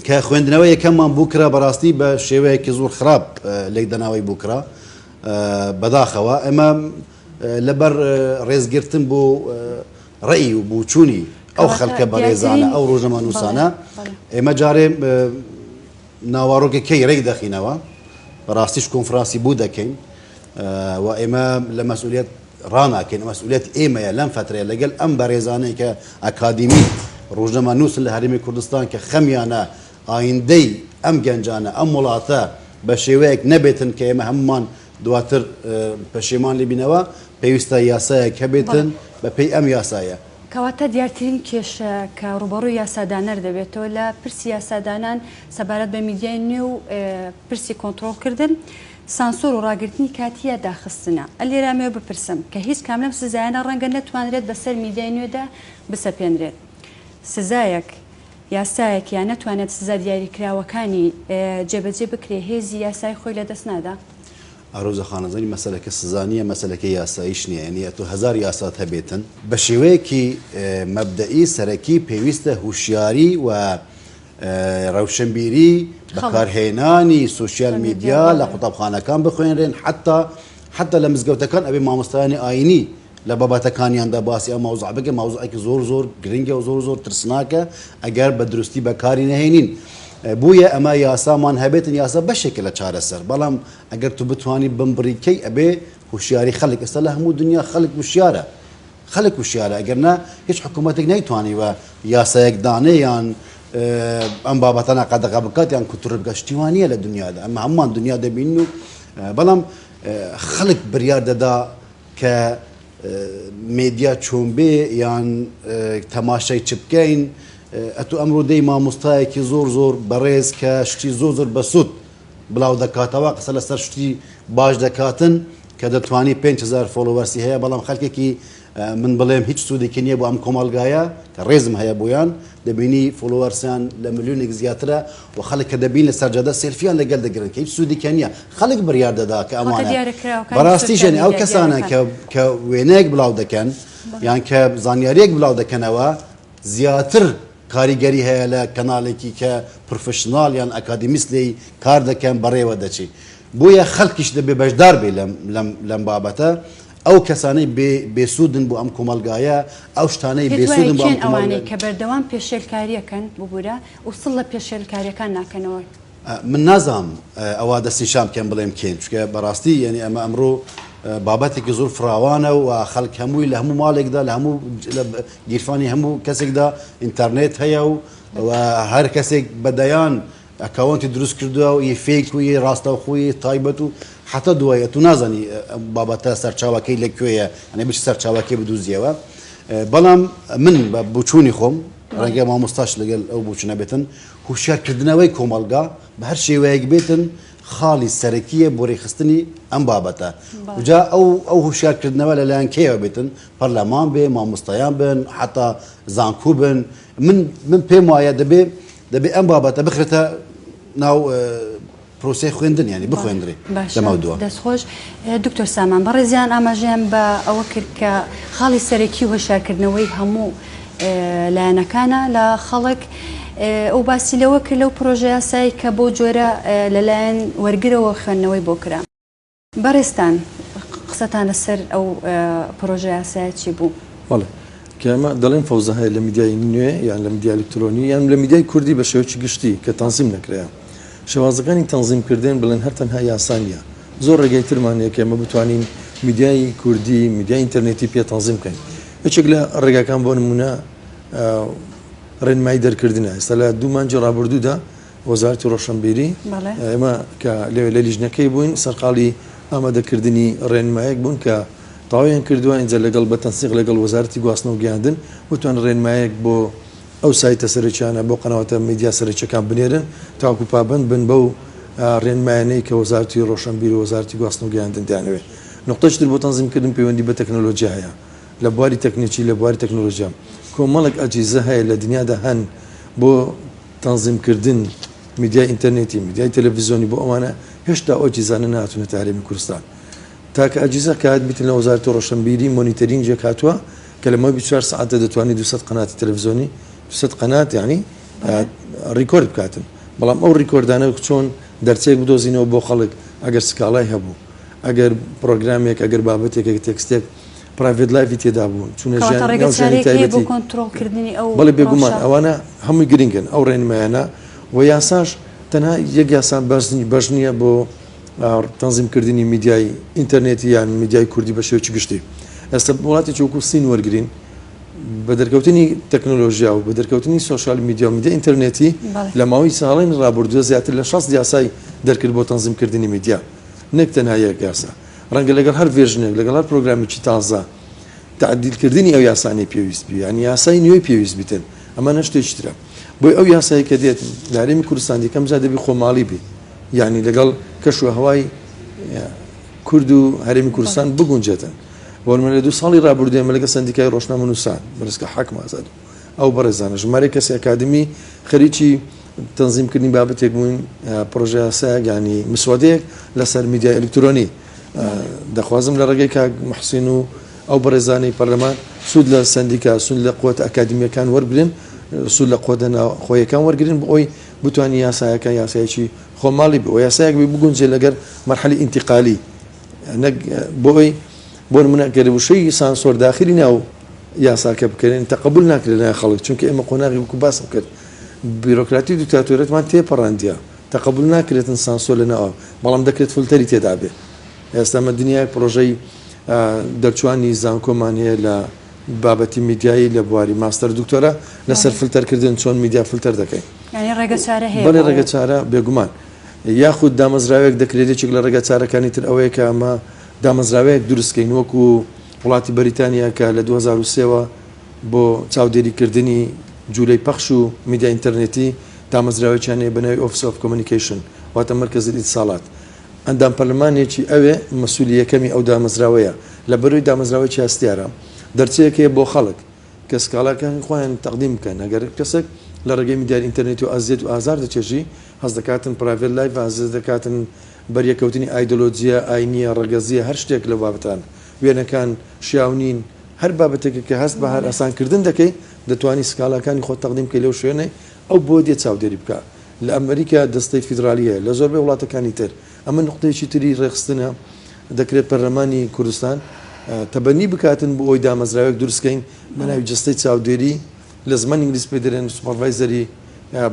کە خوێندنەوە یەکەممان بوو کرا بەڕاستی بە شێوەیەکی زۆر خراپ لێکدانەوەی بوو کرا بەداخەوە ئێمە لەبەر ڕێزگرتن بۆ ڕێی و بوچوونی ئەو خەلکە بەڕێزانە ئەو ڕۆژنامەنووسانە ئێمە جارێ ناوەڕۆکەکەی ڕێک دەخینەوە بەڕاستیش کۆنفرانسی بوو دەکەین و ئێمە لە مەسئولیت ڕاناکەین مەسئولیت ئێمەیە لەم فترەیە لەگەل ئەم بەڕێزانەی کە ئەکادیمی ڕۆژنامەنووسن لە هەرێمی کوردستان کە خەمیانە ئایندەی ئەم گەنجانە ئەم وڵاتە بە شێوەیەک نەبێتن کە ئێمە هەمومان دواتر پەشیمان لێ بینەوە، پێویستە یاسایەک هەبێتن بە پێی ئەم یاسایە. کەواتە دیارترین کێشە کە ڕووبەڕووی یاسادانەر دەبێتەوە لە پرسی یاسادانان سەبارەت بە میدیای نوێ و پرسی کۆنتڕۆڵکردن، سانسۆر و ڕاگرتنی کاتی یا داخستنە. لێرە ئەمەوێ بپرسم کە هیچ کام لەم سزایانە ڕەنگە نەتوانرێت بەسەر میدیای نوێدا بسەپێنرێت. سزایەک یاسایەک یا نەتوانێت سزا دیاریکراوەکانی جێبەجێ بکرێ هێزی یاسایی خۆی لەدەست نادا؟ ئارۆزە خان ئەزانی مەسەلەکە سزا نیە مەسەلەکە یاساییش نیە یانی ئەتۆ هەزار یاسات هەبێتن بە شێوەیەکی مەبدەئی سەرەکی پێویستە هوشیاری و ڕەوشنبیری بەکارهێنانی سۆشیال میدیا لە قوتابخانەکان بخوێنرێن حتا حتا لە مزگەوتەکان ئەبێ مامۆستایانی ئاینی لە بابەتەکانیاندا باسی ئەو مەوزوعە بکەن، مەوزوعێکی زۆر زۆر گرنگە و زۆر زۆر ترسناکە ئەگەر بە دروستی بەکاری نەهێنین. بۆیە ئەمە یاسامان هەبێتن یاسا بەشێکە لە چارەسەر، بەڵام ئەگەر تۆ بتوانی بمبڕی کەی ئەبێ هوشیاری خەلک، ئێستا لە هەموو دنیا خەلک وشیارە، خەلک وشیارە ئەگەر نا هیچ حکوومەتێک نەیتوانیوە یاسایەک دانێ یان ئەم بابەتانە قەدەغە بکات یان کونترۆل بکات، شتی وا نییە لە دنیادا، ئەمە هەموومان دنیا دەبینن و بەڵام خەلک بریار دەدا کە مێدیا چۆن بێ یان تەماشای چ بکەین ئەتو ئەمڕۆ دێی مامۆستایەکی زۆر زۆر بەڕێز کە شتی زۆر زۆر بەسوود بڵاو دەکاتەوە قسە لەسەر شتی باش دەکاتن کە دەتوانی 5000 followers ی هەیە بەڵام خەلکێکی من بڵێم هیچ سوودێکی نییە بۆ ئەم کۆمەڵگایە کە ڕێزم هەیە بۆیان دەبینی followers یان لە ملیۆنێک زیاترە و خەڵک کە دەبین لەسەر جادە سێلفیان لەگەل دەگرن کە هیچ سوودێکیان نییە خەڵک بڕیار دەدا کە خەڵکە ئەمانە دیارەکراوەکانی بەڕاستیش سۆشیال یانی ئەو میدیا کەسانە دیارەکان کە کە وێنەیەک بڵاو دەکەن یان کە زانیارییەک بڵاو دەکەنەوە زیاتر کاریگەری هەیە لە کەناڵێکی کە professional یان ئەکادیمیست لێی کار دەکەن بەڕێوە دەچی بۆیە خەڵکیش دەبێ بەشدار بێ لەم لەم لەم بابەتە ئەو کەسانەی بێ بێسوودن بۆ ئەم کۆمەڵگایە ئەو شتانەی پێت وایە بێسوودن بۆ ئەم کێن ئەوانەی کۆمەڵگا کە بەردەوام پێشێلکارییەکەن ببورە و سڵ لە پێشێلکارییەکان ناکەنەوە؟ من نازانم ئەوە دەستنیشان بکەم بڵێم کێن چونکە بەڕاستی یانی ئەمە ئەمڕۆ بابەتێکی زۆر فراوانە و خەڵک هەمووی لە هەموو ماڵێکدا لە هەموو گیرفانی هەموو کەسێکدا ئینتەرنێت هەیە و هەر کەسێک بە دەیان account ی دروست کردووە و ی fake و ی ڕاستەوخۆ ی تایبەت و حتا دوای ئەتوو نازانی بابەتە سەرچاوەکەی لە کوێیە یانی بچ سەرچاوەکەی بدوزیەوە بەڵام من بە بوچوونی خۆم ڕەنگە مامۆستاش لەگەل ئەو بوچونە بێتن هوشیار کردنەوەی کۆمەڵگا بە هەر شێوەیەک بێتن خاڵی سەرەکیە بۆ رێکخستنی ئەم بابەتە جا ئەو ئەو هوشیار کردنەوە لەلایەن کێیەوە بێتن پەرلەمان بێ مامۆستایان بن حتا زانکو بن من من پێم وایە دەبێ دەبێ ئەم بابەتە بخرێتە ناو پرۆسەی خوێندن یانی بخوێندرێ باشە لەمەودوا. دەست خۆش دکتۆر سامان بەڕێزیان ئاماژەیان بە ئەوە کرد کە خاڵی سەرەکی هۆشیارکردنەوەی هەموو لایەنەکانە لە خەڵک ئەو باسی لەوە کرد لەو پرۆژە یاسایی کە بەو جۆرە لەلایەن وەرگرەوە خوێندنەوەی بۆ کرا. بەڕێزتان قسەتان لەسەر ئەو پرۆژە یاسایە چی بوو؟ بەڵێ کە ئێمە دەڵێین فەوزا هەیە لە میدیای نوێ یان لە میدیای ئەلکترۆنی یان لە میدیای کوردی بە شێوەیەکی گشتی کە تەنزیم نەکرایە شێوازەکانی تەنزیم کردن بڵێن هەر تەنها یاسا نییە زۆر ڕێگای ترمان هەیە کە ئێمە بتوانین میدیای کوردی میدیای ئینتەرنێتی پێ تەنزیم بکەین یەکێک لە ڕێگاکان بۆ نمونە. ڕێنمایی دەرکردنە. ئێستا لە دوو مانگی ڕابردوودا وەزارەتی ڕۆشنبیری ئێمە کە لەوێ لە لیژنەکەی بووین سەرقاڵی ئامادەکردنی ڕێنمایەک بوون کە تەواویان کردووە ئینجا لەگەڵ بە تەنسیق لەگەڵ وەزارەتی گواستنەوە و گەیاندن بتوانن ڕێنمایەک بۆ ئەو سایتە سەرەکیانە بۆ قەناوەتە میدیا سەرەکیەکان بنێرن تاوەکو پابەند بن بەو ڕێنمایانەی کە وەزارەتی ڕۆشنبیر و وەزارەتی گواستنەوە و گەیاندن دەیانەوێت. نوقتەی تر بۆ تەنزیمکردن پەیوەندی بە تەکنەلۆجیا هەیە. لە بواری تەکنیکی لە بواری تەکنۆلۆژیا کۆمەڵێک ئەجیزە هەیە لە دنیادا هەن بۆ تەنزیم کردن میدیای ئینتەرنێتی میدیای تەلەڤیزیۆنی بۆ ئەوانە هێشتا ئەو ئەجیزانە نەهاتوونەتە هەرێمی کوردستان تاکە ئەجیزە کە هاتبیتن لە وەزارەتی ڕۆشنبیری monitoring ێک هاتووە کە لە ماوەی 24 سەعاتدا دەتوانێت 200 قەناتی تەلەڤیزیۆنی 200 قەنات یعنی record بکاتن بەڵام ئەو record انە چۆن دەرچەیەک بدۆزینەوە بۆ خەڵک ئەگەر سکاڵای هەبوو ئەگەر پرۆگرامێک ئەگەر بابەتێک ئەگەر text ێک private life ی تێدا بوو چونە کەواتە ژیان ڕێگە ناو ژیانی چارەیەک هەیە بۆ تایبەتی کۆنترۆڵکردنی ئەو بەڵێ بێگومان ڕەوشە؟ ئەوانە هەمووی گرنگن ئەو ڕێنمایانە و یاساش تەنها یەک یاسا بەس بەش نییە بۆ تەنزیمکردنی میدیای ئینتەرنێتی یان میدیای کوردی بە شێوەیەکی گشتی ئێستا وڵاتێکی وەکو سین وەرگین بە دەرکەوتنی تەکنۆلۆژیا و بە دەرکەوتنی social media و میدیای ئینتەرنێتی بەڵێ. لە ماوەی ساڵانی ڕابردووە زیاتر لە 60 یاسای دەرکرد بۆ تەنزیمکردنی میدیا نەک تەنها یەک یاسا ڕەنگە لەگەڵ هەر version ێک، لەگەڵ هەر پرۆگرامێکی تازە تەعدیلکردنی ئەو یاسانەی پێویست بی، یانی یاسای نوێی پێویست بیتن، ئەمانە شتێکی ترە. بۆیە ئەو یاسایەی کە دێت لە هەرێمی کوردستان یەکەم جار دەبی خۆماڵی بی، یانی لەگەڵ کەش و هەوای کورد و هەرێمی کوردستان بگونجێتن. بۆ نموونە لە دوو ساڵی ڕابردوو ئێمە لەگەڵ سەندیکای ڕۆژنامەنووسان، بەڕێز حاکم ئازاد و ئەو بەڕێزانە، ژمارەیەک کەسی ئەکادیمی خەریکی تەنزیمکردنی بابەتێک بووین، پڕۆژەیاسایەک یانی مسوەدەیەک لەسەر میدیای ئەلکترۆنی. دەخوازم لە ڕێگەی کاک موحسین و ئەو بەڕێزانەی پەرلەمان سوود لە سەندیکا، سوود لە قوتە ئەکادیمییەکان وەربگرن، سوود لە قوتە ناوخۆیەکان وەرگرن بۆ ئەوەی بتوانین یاسایەکە یاسایەکی خۆماڵی بێ و یاسایەک بێ بگونجێ لەگەر مەرحەلی ئینتیقالی نەک بۆ ئەوەی بۆ نمونە گەر وشەی سانسۆر داخلی ناو یاساکە بکرێن تەقەبول ناکرێت لەلایەن خەڵک چونکە ئێمە قۆناغی وەکو باسم کرد بیرۆکراتی و دیکتاتۆریەتمان تێپەڕاندیە تەقەبول ناکرێتن سانسۆر لە ناو بەڵام دەکرێت فلتەری تێدا بێ ئێستا مە دنیای پرۆژەی دەرچوانی زانکۆمان هەیە لە بابەتی میدیایی لە بواری ماستەر دکتۆرا لەسەر فلتەرکردن چۆن میدیا فلتەر دەکەین یانی ڕێگە چارە هەیە بەڵێ ڕێگە چارە بێگومان یاخود دامەزراوێک دەکرێت یەکێک لە ڕێگە چارەکانی تر ئەوەیە کە ئەمە دامەزراوەیەک دروستکەین وەکو وڵاتی بەریتانیا کە لە 2003 وە بۆ چاودێریکردنی جولەی پەخش و میدیای ئینتەرنێتی دامەزراوەیەکیان هەیە بە ناوی Office of Communication واتە مەرکەز الاتصالات ئەندام پەرلەمانێکی ئەوێ مەسولی یەکەمی ئەو دامەزراوەیە لەبەرئەوەی دامەزراوەیەکی هەستیارە دەرچەیەک هەیە بۆ خەڵک کە سکاڵاکانی خۆیان تەقدیم بکەن ئەگەر کەسێک لە ڕێگەی میدیای ئینتەرنێتی و ئەزیەت و ئازار دەچێژی هەست دەکاتن private life هەست دەکاتن بەریەکەوتنی ئایدۆلۆجیە ئاینیە ڕەگەزیە هەر شتێک لەو بابەتانە وێنەکان شیاو نین هەر بابەتێکە کە هەست بە هەراسان کردن دەکەی دەتوانی سکاڵاکانی خۆت تەقدیم بکەی لەو شوێنەی ئەو بۆ دێ چاودێری بکا لە ئەمریکا دەستەی فیدرالی هەیە لە زۆربەی وڵاتەکانی تر ئەمە نوقتەیەکی تری ڕێکخستنە دەکرێت پەرلەمانی کوردستان تەبەنی بکاتن بۆ ئەوی دامەزراوێک دروست کەین بە ناوی جەستەی چاودێری لە زمانی ئینگلیز پێ دەرێن supervisory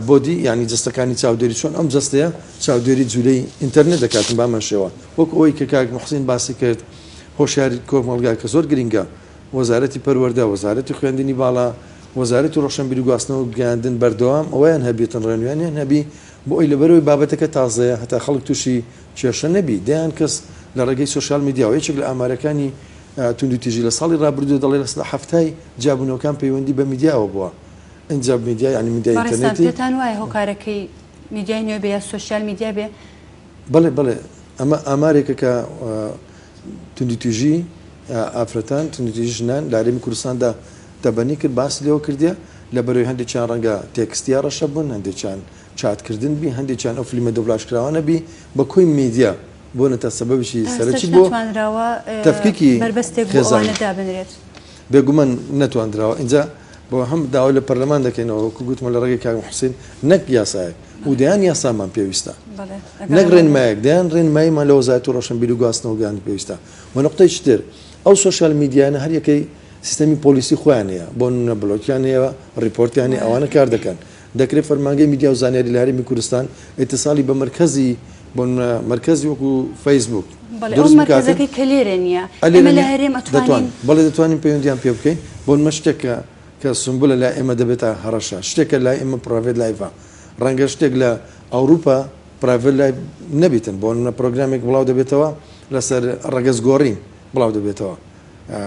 body یعنی جەستەکانی چاودێری چۆن ئەم جەستەیە چاودێری جولەی ئینتەرنێت دەکاتن بامان شێوە وەک ئەوەی کە کاک محسین باسی کرد هۆشیاری کۆمەڵگا کە زۆر گرینگە، وەزارەتی پەروەردە، وەزارەتی خوێندنی باڵا، وەزارەتی ڕۆشنبیری و گواستنەوە و گەیاندن بەردەوام ئەوەیان هەبیتن ڕێنوێنیان هەبی بۆ ئەوی لەبەرئەوەی بابەتەکە تازەیە هەتا خەڵک تووشی کێشە نەبی دەیان کەس لە ڕێگەی social media وە یەکێک لە ئامارەکانی توندوتیژی لە ساڵی ڕابردوو دەڵێ لە سەدا حەفتای جیابوونەوەکان پەیوەندی بە میدیاوە بووە ئینجا میدیا یانی میدیای بەڕێزتان ئینتەرنێتی پێتان وایە هۆکارەکەی میدیای نوێ بێ یا social media بێ؟ بەڵێ بەڵێ ئەمە ئامارێکە کە توندوتیژی ئافرەتان، توندوتیژی ژنان لە هەرێمی کوردستاندا تەبەنی کرد، باسی لێوە کردیە، لەبەرئەوەی هەندێکیان ڕەنگە text ی هەڕەشە بوون، هەندێکیان چاتکردن بی، هەندێکیان ئەو فلیمە دۆبلاژکراوانە بی، بە کۆی میدیا بوونەتە سەبەبێکی تا ئێستاش سەرەکی بۆ نەتوانراوە تەفکیکی بەربەستێک بۆ خێزانی. ئەوانە دابنرێت. بێگومان نەتواندراوە، ئینجا بۆ هەم داوا لە پەرلەمان دەکەینەوە، وەکو گوتمە لە ڕێگەی کاک موحسین، نەک یاسایەک، و دەیان یاسامان پێویستە نەک ڕێنمایەک دەیان ڕێنماییمان لە وەزارەتی ڕۆشنبیری و گواستنەوە گەیاندن پێویستە و نقطەیەکی تر ئەو social media نە هەر یەکەی سیستەمی پۆلیسی خۆیان هەیە بۆ نمونە بلۆکیان هەیە ڕیپۆرتیان هەیە ئەوانە کار دەکەن دەکرێت فەرمانگەی میدیا و زانیاری لە هەرێمی کوردستان ئیتیساڵی بە مەرکەزی بۆ نمونە مەرکەزی وەکو فەیسبوک بەڵێ ئەو دروست بکاتن مەرکەزەکەی کە لێرە نییە ئەلێرە ئێمە لە نییە هەرێم دەتوان ئەتوانین بەڵێ دەتوانین پەیوەندیان پێ بکەین بۆ نمونە شتێک کە. کە سونبولە لای ئێمە دەبێتە هەڕەشە، شتێکە لای ئێمە private life ە، ڕەنگە شتێک لە ئەوروپا private life نەبیتن، بۆ نمونە پرۆگرامێک بڵاو دەبێتەوە لەسەر ڕەگەز گۆڕین بڵاو دەبێتەوە،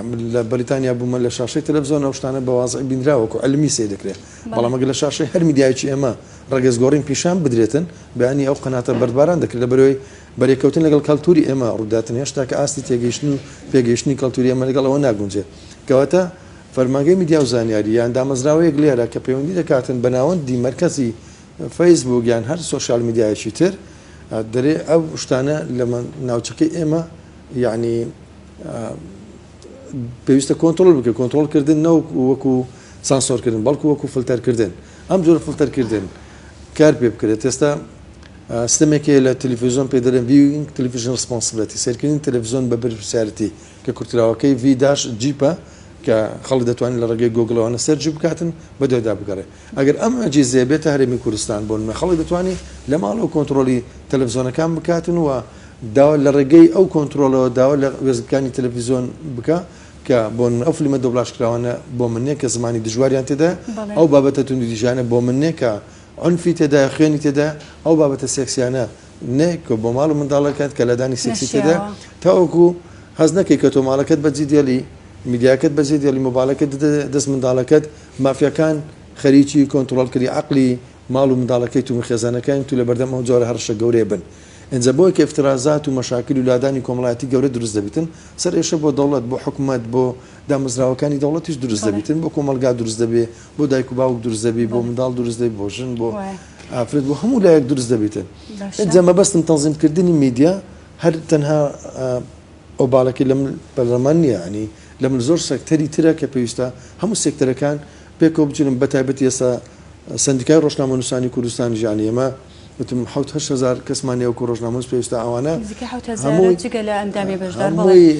من لە بەریتانیا بوومە لە شاشەی تەلەفزیۆن ئەو شتانە بە وازعی بینراوە وەکو عیلمی سەیر دەکرێت، بەڵام ئەگەر لە شاشەی هەر میدیایەکی ئێمە ڕەگەز گۆڕین پیشان بدرێتن بەیانی ئەو قەناتە بەردباران دەکرێت لەبەرئەوەی بەرێککەوتن لەگەڵ کەلتوری ئێمە ڕووداتن هێشتا کە ئاستی تێگەیشتن و پێگەیشتنی کەلتوری ئێمە لەگەڵ ئەوە ناگونجێت کەواتە فەرمانگەی میدیا و زانیاری یان دامەزراوەیەک لێرە کە پەیوەندی دەکاتن بە ناوەندی مەرکەزی فەیسبووک یان هەر سۆشیال میدیایەکی تر دەرێ ئەو شتانە لە ناوچەکەی ئێمە یعنی پێویستە کۆنترۆل بکە کۆنترۆڵکردن نەوەک وەکو سانسۆرکردن بەڵکو وەکو فلتەرکردن ئەم جۆرە فلتەرکردن کار پێ بکرێت ئێستا سیستەمێک هەیە لە تەلەفزیۆن پێ دەڵێن viewing television responsibility سەیرکردنی تەلەفزیۆن بە بەرپرسیارەتی کە کورتکراوەکەی V dash جیپە کە خەڵک دەتوانێت لە ڕێگەی گۆگڵەوە search بکاتن بەدوایدا بگەڕێ ئەگەر ئەم ئەجیزەیە بێتە هەرێمی کوردستان بۆ نمونە خەڵک دەتوانێت لە ماڵەوە کۆنترۆڵی تەلەفزیۆنەکان بکاتن و داوا لە ڕێگەی ئەو کۆنترۆڵەوە داوا لە وێستگەکانی تەلەفیزیۆن بکا کە بۆ نمونە ئەو فلیمە دۆبلاژکراوانە بۆ من نیە کە زمانی دژواریان تێدایە، ئەو بابەتە توندوتیژیانە بۆ من نیە کە عونفی تێدایە، خوێنی تێدایە، ئەو بابەتە سێکسیانە نێ کە بۆ ماڵ و منداڵەکەت کە لادانی سێکسی تێدایە، تاوەکو هەست نەکەی کە تۆ ماڵەکەت بەجێ دێڵی، میدیاکەت بەجێ دێڵی، مۆبایلەکەت دەدەیە دەست منداڵەکەت، مافیاکان خەریکی کۆنتڕۆڵکردنی عەقڵی ماڵ و منداڵەکەیت و خێزانەکانیت و لەبەردەم ئەو جۆرە هەڕەشە گەورەیە بن. ئینجا بۆیە کە ئیفترازات و مەشاکیل و لادانی کۆمەڵایەتی گەورە دروست دەبیتن، سەرئێشە بۆ دەوڵەت، بۆ حکومەت، بۆ دامەزراوەکانی دەوڵەتیش دروست دەبیتن، بۆ کۆمەڵگا دروست دەبێ، بۆ دایک و باوک دروست دەبی، بۆ منداڵ دروست دەبی، بۆ ژن، بۆ ئافرەت، بۆ هەموو لایەک دروست دەبیتن. ئینجا مەبەستم تەنزیم کردنی میدیا هەر تەنها ئۆباڵەکەی لە مل پەرلەمان نییە، یانی لە مل زۆر سێکتەری ترە کە پێویستە هەموو سێکتەرەکان پێکەوە بچن، بەتایبەتی ئێستا سەندیکای ڕۆژنامەنووسانی کوردستانیش یانی ئێمە وتم 7000 کەسمان هەیە وەکو ڕۆژنامەنووس پێویستە ئەوانە نزیکەی 7000 هەمووی جگە لە ئەندامی بەشدار بەڵێ. هەمووی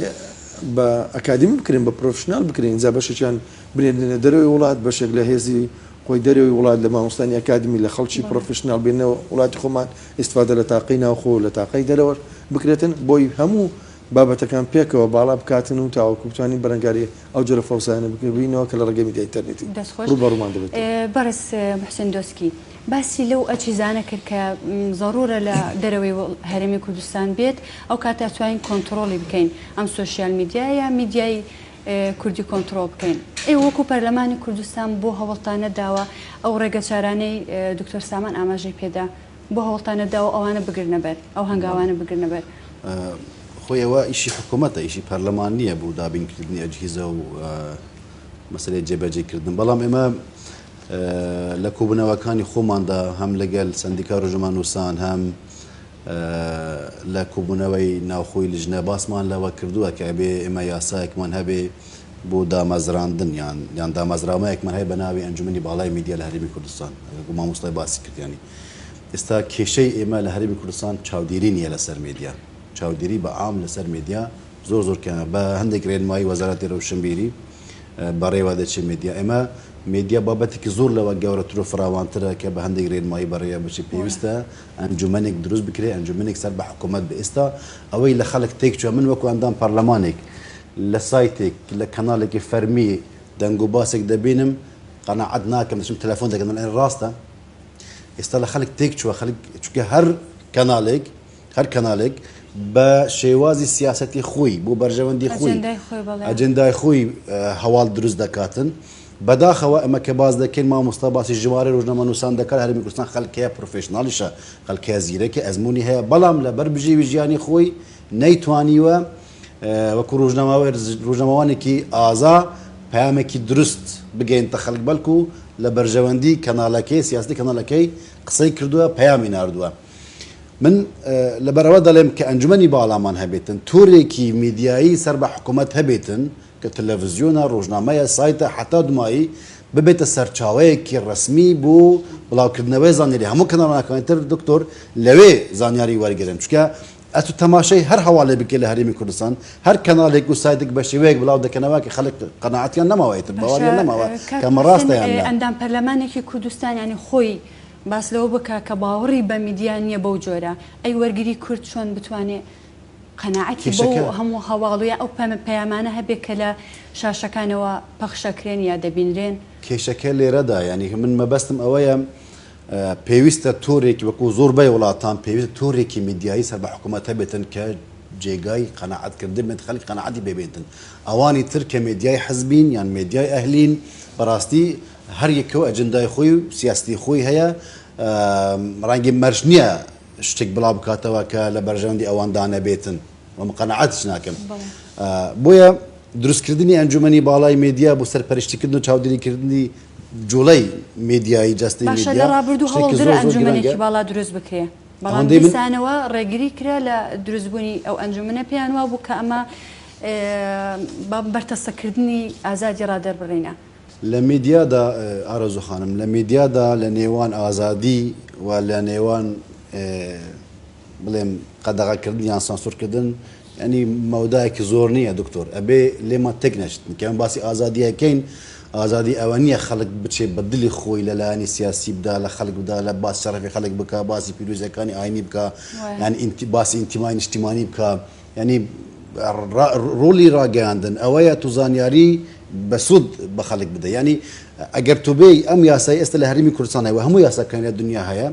بە ئەکادیمی بکرێن بە professional بکرێن ئینجا بەشێکیان بنێرنە دەرەوەی وڵات بەشێک لە هێزی خۆی دەرەوەی وڵات لە مامۆستانی ئەکادیمی لە خەڵکی professional بێنەوە وڵاتی خۆمان ئیستفادە لە تاقەی ناوخۆ و لە تاقەی دەرەوەش بکرێتن بۆی هەموو بابەتەکان پێکەوە باڵا بکاتن و تاوەکو بتوانین بەرەنگاری ئەو جۆرە فەوزایانە ببینەوە کە لە ڕێگەی میدیای ئینتەرنێتی دەست خۆش ڕووبەڕوومان دەبێتەوە. بەڕێز موحسین دۆسکی باسی لەو ئەجهیزانە کرد کە زەڕوورە لە دەرەوەی هەرێمی کوردستان بێت ئەو کاتە ئەتوانین کۆنتڕۆڵی بکەین ئەم سۆشیال میدیا یا میدیای کوردی کۆنتڕۆڵ بکەین ئێوە وەکو پەرلەمانی کوردستان بۆ هەوڵتان نەداوە ئەو ڕێگەچارانەی دکتۆر سامان ئاماژەی پێدا بۆ هەوڵتان نەداوە ئەوانە بگرنە بەر، ئەو هەنگاوانە بگرنە بەر؟ خۆی ئەوە ئیشی حکوومەتە، ئیشی پەرلەمان نییە بۆ دابینکردنی ئەجهیزە و مەسەلەی جێبەجێکردن، بەڵام ئێمە لە کۆبوونەوەکانی خۆماندا هەم لەگەل سەندیکای ڕۆژنامەنووسان هەم لە کۆبوونەوەی ناوخۆی لجنە باسمان لەوە کردووە کە ئەبێ ئێمە یاسایەکمان هەبێ بۆ دامەزراندن یان یان دامەزراوەیەکمان هەیە بە ناوی ئەنجومەنی باڵای میدیا لە هەرێمی کوردستان وەکو مامۆستای باسی کرد یانی ئێستا کێشەی ئێمە لە هەرێمی کوردستان چاودێری نییە لەسەر مێدیا، چاودێری بە عام لەسەر مێدیا زۆر زۆر کەمە، بە هەندێک رێنمایی وەزارەتی رەوشنبیری بەڕێوە دەچێ مێدیا. ئێمە مێدیا بابەتێکی زۆر لەوە گەورەتر و فراوانترە کە بە هەندێک رێنمایی بەڕێوە بچێ، پێویستە ئەنجومەنێک دروست بکرێ، ئەنجومەنێک سەر بە حکوومەت بێ. ئێستا ئەوەی لە خەڵک تێکچووە، من وەکوو ئەندام پەرلەمانێک لە سایتێک، لە کەناڵێکی فەرمی دەنگوباسێک دەبینم، قەناعەت ناکەم، دەچم تەلەفۆن دەکەم، دەڵێن راستە؟ ئێستا لە خەلک تێک چووە خەلک چونکە هەر کەنالێک هەر کەنالێک بە شێوازی سیاسەتی خۆی بۆ بەرژەوەندی خۆی ئەجندای خۆی هەواڵ دروست دەکاتن بەداخەوە ئەمە کە باز دەکەین مامۆستا باسی ژمارە ڕۆژنامەنووسان دەکات هەرێمی کوردستان خەلک هەیە professional یشە خەلک هەیە زیرەکە ئەزمموی هەیە بەڵام لەبەر بژێوی ژیانی خۆی نەیتوانیوە وەکو ڕۆژنامەوانێکی ئازا پەیامێکی دروست بگەینتە خەڵک بەڵکو لە بەرژەوەندی کەناڵەکەی سیاسەتی کەناڵەکەی قسەی کردووە پەیامی ناردووە من لەبەرەوە دەڵێم کە ئەنجومەنی باڵامان هەبێتن تۆرێکی میدیایی سەر بە حکوومەت هەبێتن کە تەلەڤزیۆنە ڕۆژنامەیە سایتە حتا دومایی ببێتە سەرچاوەیەکی ڕسمی بۆ بڵاوکردنەوەی زانیاری هەموو کەناڵەکانی تر دکتۆر لەوێ زانیاری وەرگرن چونکە ئەتو تەماشای هەر هەواڵێ بکەی لە هەرێمی کوردستان هەر کەناڵێک و سایتێک بە شێوەیەک بڵاو دەکەنەوە کە خەڵک قەناعەتیان نەماوە ئیتر باشە باوەڕیان نەماوە کاک کە ئەمە محسن ڕاستە یان نا. ئەندام پەرلەمانێکی کوردستان یانی خۆی باس لەوە بکا کە باوەڕی بە میدیا نیە بەو جۆرە ئەی وەرگری کورد چۆن بتوانێ قەناعەتی بەو کێشەکە. هەموو هەواڵ و یا ئەو پەیامانە هەبێ کە لە شاشەکانەوە پەخش ئەکرێن یا دەبینرێن؟ کێشەکە لێرەدا یانی من مەبەستم ئەوەیە پێویستە تۆرێکی وەکو زۆربەی وڵاتان پێویستە تۆرێکی میدیایی سەر بە حکوومەت هەبێتن کە جێگای قەناعەت کردن بێت خەلک قەناعەتی پێ بێتن ئەوانی تر کە مێدیای حزبین یان مێدیای ئەهلین بەڕاستی هەر یەکەو ئەجندای خۆی و سیاستی خۆی هەیە ڕەنگی مەرج نییە شتێک بڵاو بکاتەوە کە لە بەرژەوەندی ئەواندا نەبێتن و من قەناعەتیش ناکەم بۆیە دروستکردنی ئەنجومەنی باڵای مێدیا بۆ سەرپەرشتیکردن و چاودێریکردنی جوڵەی مێدیایی جەستەی باشە لە مێدیا ڕابردوو شتێکی هەوڵدرا زۆر زۆر ئەنجومەنێکی گرنگە باڵا دروست بکرێ بەڵام ئەوەندەی من دیسانەوە ڕێگری کرا لە دروستبوونی ئەو ئەنجومەنە پێیان وابوو کە ئەمە بە بەرتەسککردنی ئازادی ڕادەربڕینە. لە میدیادا ئارەزوو خانم لە میدیادا لە نێوان ئازادی و لە نێوان بڵێم قەدەغەکردن یان سانسۆرکردن یانی مەودایەکی زۆر نییە دکتۆر ئەبێ لێمان تێک نەچن کە ئێمە باسی ئازادی ئەکەین ئازادی ئەوە نییە خەڵک بچێ بە دلی خۆی لە لایەنی سیاسی بدا لە خەڵک بدا لە باس شەرەفی خەڵک بکا باسی پیرۆزیەکانی ئاینی بکا یان باسی ئینتیمای نیشتیمانی بکا یانی ڕۆڵی ڕاگەیاندن ئەوەیە تو زانیاری بەسوود بە خەڵک بدە یانی ئەگەر تو بێی ئەم یاسای ئێستا لە هەرێمی کوردستان هەیە و هەموو یاساکانی لە دنیا هەیە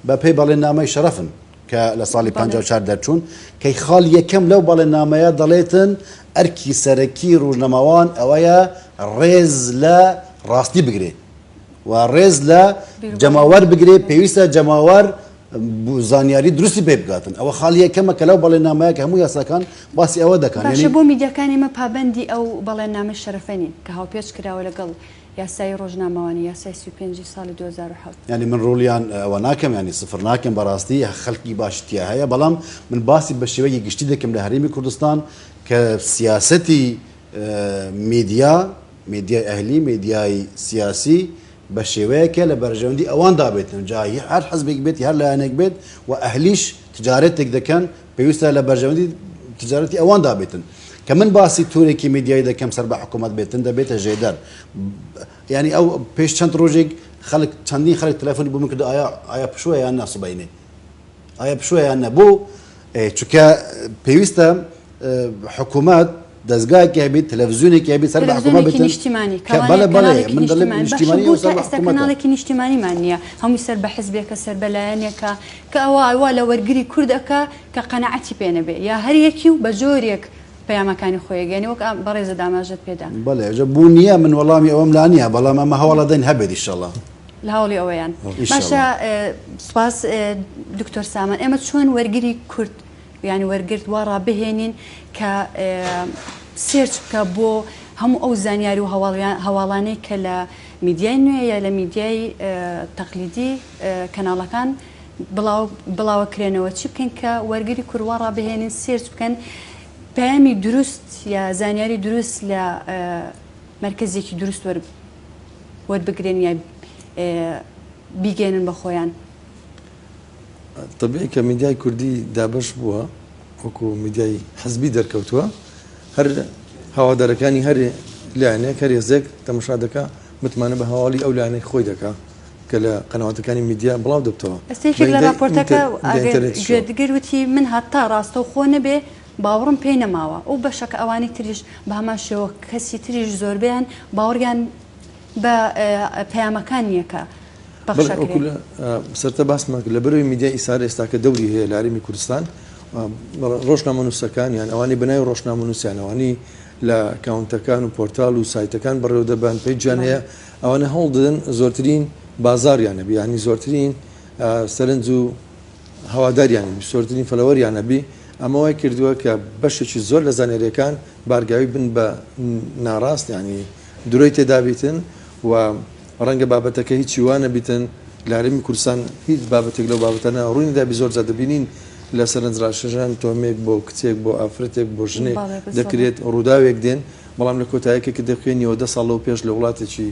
بە پێی بەڵێننامەی شەرەفن کە لە ساڵی 54 دەرچوون کەی خاڵ یەکەم لەو بەڵێننامەیە دەڵێتن ئەرکی سەرەکی ڕوژنەمەوان ئەوەیە ڕێز لە ڕاستی بگرێ و ڕێز لە جەماوەر بگرێ پێویستە جەماوەر زانیاری دروستی پێ بگاتن ئەوە خاڵی یەکەمە کە لەو بەڵێننامەیە کە هەموو یاساکان باسی ئەوە دەکەن باشە بۆ میدیاکانی ئێمە پابەندی ئەو بەڵێننامەی شەرەفە نین کە هاوپێچ کراوە لەگەڵ یاسای ڕۆژنامەوانی، یاسای 35 ی ساڵی 2007. یانی من ڕۆڵیان ئەوە ناکەم یانی سفر ناکەم بەڕاستی خەلکی باشی تیا هەیە بەڵام من باسی بە شێوەیەکی گشتی دەکەم لە هەرێمی کوردستان کە سیاسەتی میدیا میدیای ئەهلی میدیای سیاسی بە شێوەیەکە لە بەرژەوەندی ئەواندا بێتن جا هەر حزبێک بێت هەر لایەنێک بێت و ئەهلیش تجارەتێک دەکەن پێویستە لە بەرژەوەندی تجارەتی ئەواندا بێتن کە من باسی تورێکی میدیایی دەکەم سەر بە حکوومەت بێتن دەبێتە ژێدەر یعنی ئەو پێش چەند ڕۆژێک خەڵک چەندین خەڵک تەلەفۆنی بۆ من کرد ئایا ئایا پشووە یان نا سبەینێ ئایا پشووە یان نا بۆ چونکە پێویستە حکوومەت دەزگایەکی هەبێت تەلەڤزیۆنێکی هەبێت سەر بە حکوومەت تەلەڤزیۆنێکی بێتن نیشتیمانی کە بەڵێ کەوانەیە بەڵێ کەناڵێکی من دەڵێم نیشتیمانی باشە نیشتیمانی بۆ ئەو تا سەر بە ئێستا حکوومەتە کەناڵێکی نیشتیمانیمان نییە هەمووی سەر بە حزبێکە سەر بە لایەنێکە کە ئەوە وا لە وەرگری کورد ئەکا کە قەناعەتی پێ نەبێ یا هەر یەکی و بە جۆرێک پەیامەکانی خۆی ئەگەیەنێ وەک بەڕێزت ئاماژەت پێ دا. بەڵێ جا بوو نییە من وەڵامی ئەوەم لا نییە بەڵام ئەمە هەوڵ ئەدەین هەبێت ئیشەڵا. لە هەوڵی ئەوەیان. ئیشەڵا. باشە سوپاس دکتۆر سامان ئێمە چۆن وەرگری کورد یانی وەرگرت وا ڕابهێنین کە search بکە بۆ هەموو ئەو زانیاری و هەواڵانەی کە لە میدیای نوێ یا لە میدیای تەقلیدی کەناڵەکان بڵاو بڵاوەکرێنەوە چی بکەین کە وەرگری کورد وا ڕابهێنین search بکەن پەیامی دروست یا زانیاری دروست لە مەرکەزێکی دروست وەربگرن یا بیگەێنن بە خۆیان. تەبیعی کە میدیای کوردی دابەش بووە وەکو میدیای حزبی دەرکەوتووە هەر هەوادارەکانی هەر لایەنێک هەر هێزێک تەمەشا دەکا متمانە بە هەواڵی ئەو لایەنەی خۆی دەکا کە لە قەنەواتەکانی میدیا بڵاو دەبتەوە ئێستا یەکێک لە ڕاپۆرتەکە ئەگەر گوێت گرت وتی من هەتا ڕاستەوخۆ نەبێ باوەڕم پێی نەماوە ئەو بەشەکە ئەوانی تریش بە هەمان شێوە کەسی تریش زۆربەیان باوەڕیان بە پەیامەکان نییە کە بەڵێ وەکو لە سەرتا باسمان کرد لەبەرەوەی میدیای ئیسار ئێستاکە دەوری هەیە لە هەرێمی کوردستان ڕۆژنامەنووسەکان یان ئەوانەی بەناوی ڕۆژنامەنووسیان ئەوانەی لە ئەکاونتەکان و پۆرتال و سایتەکان بەڕێوە دەبەن page یان هەیە ئەوانە هەوڵ دەدەن زۆرترین بازاریان هەبی یانی زۆرترین سەرنج و هەواداریان هەبی زۆرترین follower یان هەبی ئەمە وای کردووە کە بەشێکی زۆر لە زانیاریەکان بارگاوی بن بە ناڕاست یانی درۆی تێدا بیتن و ڕەنگە بابەتەکە هیچی وا نەبیتن، لە هەرێمی کوردستان هیچ بابەتێک لەو بابەتانە ڕووی نەدابی زۆر جار دەبینین لە سەرنجڕاکێشان تۆمێک بۆ کچێک بۆ ئافرەتێک بۆ ژنێک دەکرێت ڕووداوێک دێن بەڵام لە کۆتایەکە کە دەخوێنیەوە دە ساڵ لەو پێش لە وڵاتێکی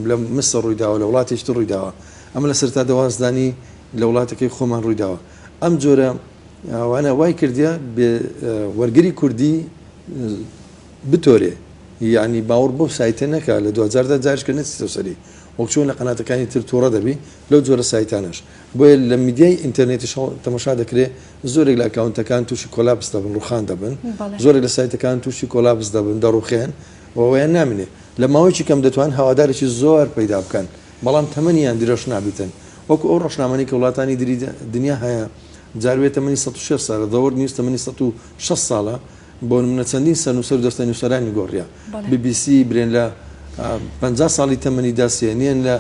لە مسر ڕووی داوە لە وڵاتێکی تر ڕووی داوە ئەمە لە سەرتا دەوازدانی لە وڵاتەکەی خۆمان ڕووی داوە ئەم جۆرە وانە وای کردیە بێ وەرگری کوردی بتۆرێ یانی باوەڕ بەو سایتە نەکا لە دواجاردا جاریش کە نەچیتەوە سەری وەک چۆن لە قەناتەکانی تر توڕە دەبی لەو جۆرە سایتانەش بۆیە لە میدیای ئینتەرنێتیش تەمەشا دەکرێ زۆرێک لە ئەکاونتەکان تووشی collapse دەبن ڕوخان دەبن زۆرێک لە سایتەکان تووشی collapse دەبن دەڕوخێن و ئەوەیان نامینێ. لە ماوەیەکی کەم دەتوان هەوادارێکی زۆر پەیدا بکەن بەڵام تەمەنیان درێژ نابیتن وەکو ئەو ڕۆژنامانەی کە وڵاتانی دری دنیا هەیە جاروێ تەمەنی 106 سالە The World News تەمەنی 106 ساڵە بۆ نمونە چەندین سەرنووسەر و دەستە نووسەرانی گۆڕیە بی بی سی برێن لە 50 ساڵی تەمەنی دا سێنیەن لە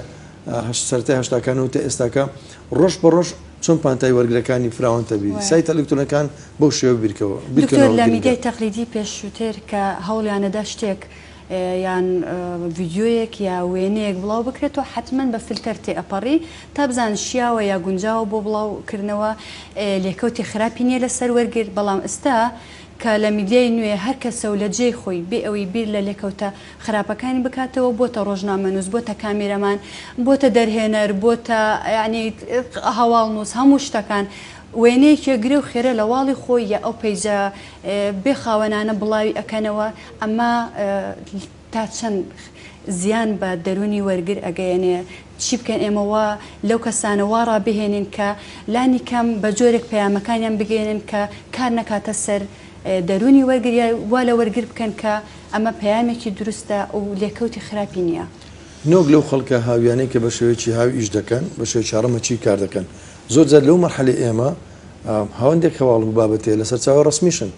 سەرەتای هەشتاکانەوە تا ئێستاکە ڕۆژ بە ڕۆژ چۆن پانتای وەرگرەکانی فراوانتە بی سایتە ئەلکترۆنەکان بەو شێوە بیرکەوە دکتۆر بیرکەنەوە لە گرنگە. میدیای تەقلیدی پێشووتر کە هەوڵیانەدا شتێک یان ڤیدیۆیەک یا وێنەیەک بڵاو بکرێتەوە حەتمەن بە فلتەر تێئەپەڕی تا بزانن شیاوە یا گونجاوە بۆ بڵاو کردنەوە لێکەوتی خراپی نیە لەسەر وەرگر بەڵام ئستا کە لە میدیای نوێ هەر کەسەو لە جێی خۆی بێ ئەوەی بیر لە لێکەوتە خراپەکانی بکاتەوە بۆتە ڕۆژنامەنووس بۆتە کامیرەمان بۆتە دەرهێنەر بۆتە یانی هەواڵنووس هەموو شتەکان وێنەیەکی ئەگرێ و خێرا لە wall ی خۆی یا ئەو page ە بێ خاوەنانە بڵاوی ئەکەنەوە ئەمە تا چەند زیان بە دەروونی وەرگر ئەگەیەنێ چی بکەین ئێمە وا لەو کەسانە وا ڕابهێنین کە لانی کەم بە جۆرێک پەیامەکانیان بگەیەنن کە کار نەکاتە سەر دەروونی وەرگر یا وا لە وەرگر بکەن کە ئەمە پەیامێکی دروستە و لێکەوتی خراپی نییە. نۆک لەو خەڵکە هاویانەی کە بە شێوەیەکی هاوی ئیش دەکەن، بە شێوەیەکی هەڕەمەکی کار دەکەن. زۆر جار لەو مەرحەلەی ئێمە هەندێک هەواڵ و بابەت هەیە لە سەرچاوەی ڕەسمیشن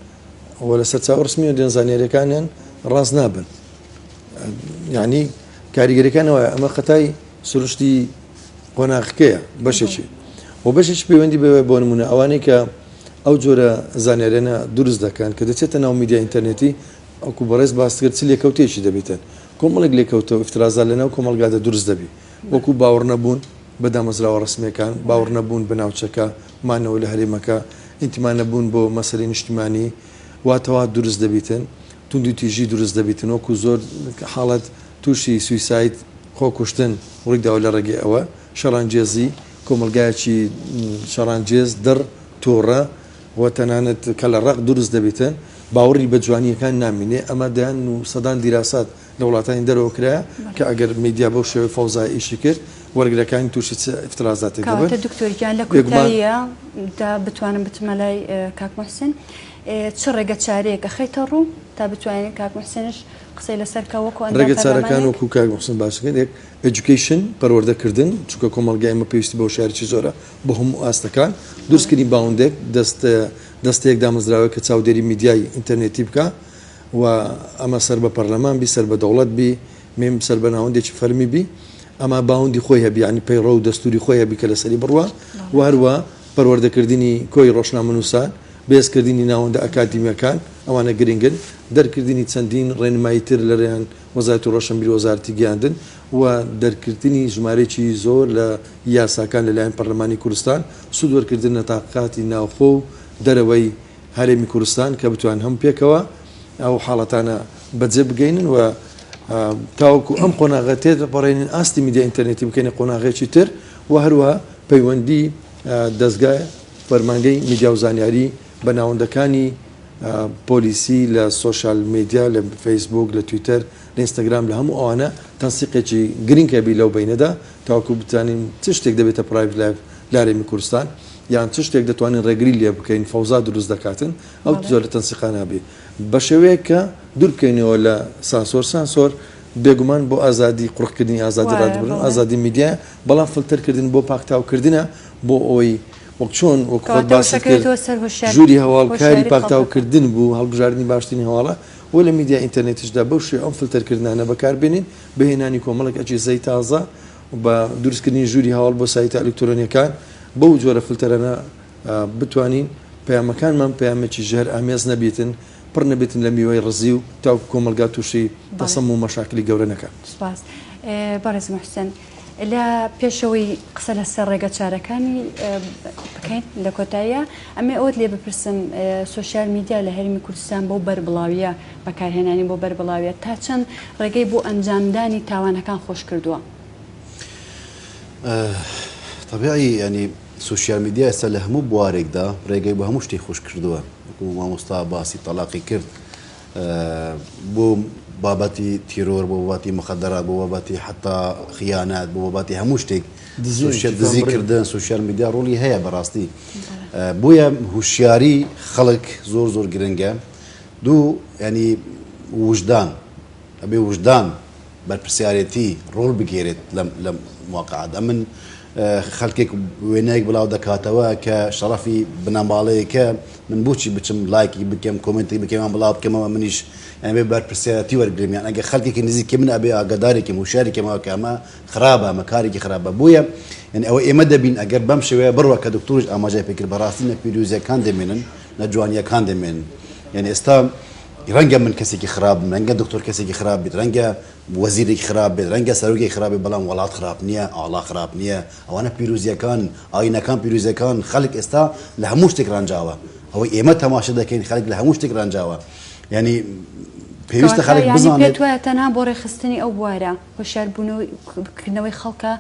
و لە سەرچاوەی ڕەسمیەوە دێن زانیاریەکانیان ڕاست نابن. یعنی کاریگەریەکان وایە ئەمە خەتای سروشتی قۆناغەکەیە بەشێکی و بەشێکی پەیوەندی بەوەیە بۆ نمونە ئەوانەی کە ئەو جۆرە زانیاریانە دروست دەکەن کە دەچێتە ناو میدیا ئینتەرنێتی ئەوکو بەڕێز باست کرد چ لێکەوتەیەکی دەبیتن کۆمەڵێک لێکەوتە و ئیفترازات لەناو کۆمەڵگادا دروست دەبی وەکو باوەڕنەبوون بە دامەزراوە ڕەسمییەکان، باوەڕنەبوون بە ناوچەکە، مانەوە لە هەرێمەکە، ئینتیما نەبوون بۆ مەسەلەی نیشتیمانی، واتەوات دروست دەبیتن، توندوتیژی دروست دەبیتن وەکو زۆر حاڵەت تووشی suicide، خۆکوشتن، ڕوویداوە لە ڕێگەی ئەوە، شەڕانگێزی، کۆمەڵگایەکی شەڕانگێز، دڕ، تووڕە و تەنانەت کەلەڕەق دروست دەبیتن، باوەڕی بە جوانییەکان نامینێ، ئەمە دەیان و سەدان دیراسات لە وڵاتانی دەرەوە کرایە کە ئەگەر میدیا بەو شێوەی فەوزایە ئیشی کرد وەرگرەکانی تووشی چ ئیفترازاتێک دەبن؟ کەواتە دکتۆر گیان لە بێگومان. کۆتاییا دا بتوانم بچمە لای کاک موحسین چ ڕێگە چارەیەک ئەخەیتە ڕوو تا بتوانین کاک موحسینش قسەی لەسەر کا وەکو ئەندام ڕێگە چارەکان پەرلەمانێک؟ وەکو کاک موحسین باسی کرد یەک Education پەروەردە کردن چونکە کۆمەڵگای ئێمە پێویستی بە هۆشیاریی زۆرە بۆ هەموو ئاستەکان دروستکردنی باوندێک دەست دەستەیەک دامەزراوەیەک کە چاودێری میدیای ئینتەرنێتی بکا و ئەمە سەر بە پەرلەمان بی سەر بە دەوڵەت بی میم سەر بە ناوەندێکی فەرمی بی ئەما باوندی خۆی هەبی یانی پەیڕەو و دەستوری خۆی هەبی کە لەسەری بڕوا و هەروا پەروەردەکردنی کۆی ڕۆژنامەنووسان بەهێزکردنی ناوەندە ئەکادیمیەکان ئەوانە گرنگن دەرکردنی چەندین ڕێنمایی تر لەلایەن وەزارەتی ڕۆشنبیری وەزارەتی گەیاندن و دەرکردنی ژمارەیەکی زۆر لە یاساکان لەلایەن پەرلەمانی کوردستان سوود وەرکردن لە تاقیقاتی ناوخۆ و دەرەوەی هەرێمی کوردستان کە بتوان هەموو پێکەوە ئەو حاڵەتانە بەجێ بگەینن و تاوەکو ئەم قۆناغە تێدەپەڕێنین ئاستی میدیا ئینتەرنێتی بکەینە قۆناغێکی تر و هەروەها پەیوەندی دەزگای فەرمانگەی میدیا و زانیاری بە ناوەندەکانی پۆلیسی لە social media لە فەیسبوک لە تویتەر لە ئینستاگرام لە هەموو ئەوانە تەنسیقێکی گرنگ هەبی لەو بەینەدا تاوەکو بتوانین چ شتێک دەبێتە private life لە هەرێمی کوردستان یان چ شتێک دەتوانین ڕێگری لێ بکەین فەوزا دروست دەکاتن ئەو جۆرە تەنسیقانە هەبی بە شێوەیەک کە دوور بکەینەوە لە سانسۆر سانسۆر بێگومان بۆ ئازادی قڕکردنی ئازادی ڕادبڕن ئازادی میدیا بەڵام فلتەرکردن بۆ پاکتاوکردنە بۆ ئەوەی وەک چۆن وەک خۆت باست کرد ژووری هەواڵ کاری پاکتاوکردن بوو هەڵبژاردنی باشترین هەواڵە و لە میدیا ئینتەرنێتیشدا بەو شێوە ئەم فلتەرکردنانە بەکاربێنین بە هێنانی کۆمەڵێک ئەجهیزەی تازە و بە دروستکردنی ژووری هەواڵ بۆ سایتە ئەلکترۆنیەکان بەو جۆرە فلتەرانە بتوانین پەیامەکانمان پەیامێکی ژەهر ئامێز نەبیتن پڕ نەبیتن لە میوەی ڕزیو تاوەکو کۆمەڵگا تووشی تەسەم و مەشاکلی گەورە نەکات. سوپاس بەڕێز موحسن. لە پێشەوەی قسە لەسەر ڕێگە چارەکانی بکەین لە کۆتاییە ئەمێ ئەوەت لێ بپرسم social media لە هەرێمی کوردستان بۆ بەربڵاویە بەکارهێنانی بۆ بەربڵاویە تا چەند ڕێگەی بۆ ئەنجامدانی تاوانەکان خۆش کردووە؟ تەبیعی یانی social media ئێستا لە هەموو بوارێکدا ڕێگەی بۆ هەموو شتێک خۆش کردووە وەکو مامۆستا باسی تەلاقی کرد بۆ بابەتی تیرۆر بۆ بابەتی مخدرات بۆ بابەتی حتا خیانەت بۆ بابەتی هەموو شتێک دزی کردن social media ڕۆڵی هەیە بەڕاستی بۆیە هوشیاری خەڵک زۆر زۆر گرنگە دوو ینی وژدان ئەبێ وژدان. بەرپرسیارێتی ڕۆڵ بگێرێت لەم لەم واقعەدا من خەلکێک وێنەیەک بڵاو دەکاتەوە کە شەڕەفی بنەماڵەیەکە من بۆچی بچم لایکی بکەم کۆمێنتێک بکەم یان بڵاو بکەمەوە منیش یان بێ بەرپرسیارەتی وەرگرم یان ئەگەر خەلکێکی نزیکی من ئەبێ ئاگادارێکم هوشیاری کەمەوە کە ئەمە خراپە ئەمە کارێکی خراپە بۆیە یعنی ئەوە ئێمە دەبین ئەگەر بەم شێوەیە بڕوا کە دکتۆریش ئاماژەی پێکرد بەڕاستی نە پیرۆزیەکان دەمێنن نە جوانیەکان دەمێنن یعنی ئێستا ڕەنگە من کەسێکی خراپ بم ڕەنگە دکتۆر کەسێکی خراپ بیت ڕەنگە وەزیرێکی خراپ بێت، ڕەنگە سەرۆکێکی خراپ بێت، بەڵام وەڵات خراپ نییە، ئاڵا خراپ نییە، ئەوانە پیرۆزییەکانن، ئایینەکان پیرۆزییەکانن، خەڵک ئێستا لە هەموو شتێک ڕەنجاوە، ئەوەی ئێمە تەماشا دەکەین خەڵک لە هەموو شتێک ڕەنجاوە، یانی پێویستە کەواتە خەڵک یانی بزانێت. پێت وایە تەنها بۆ ڕێکخستنی ئەو بوارە، هۆشیاربوونەوەی کردنەوەی خەڵکە،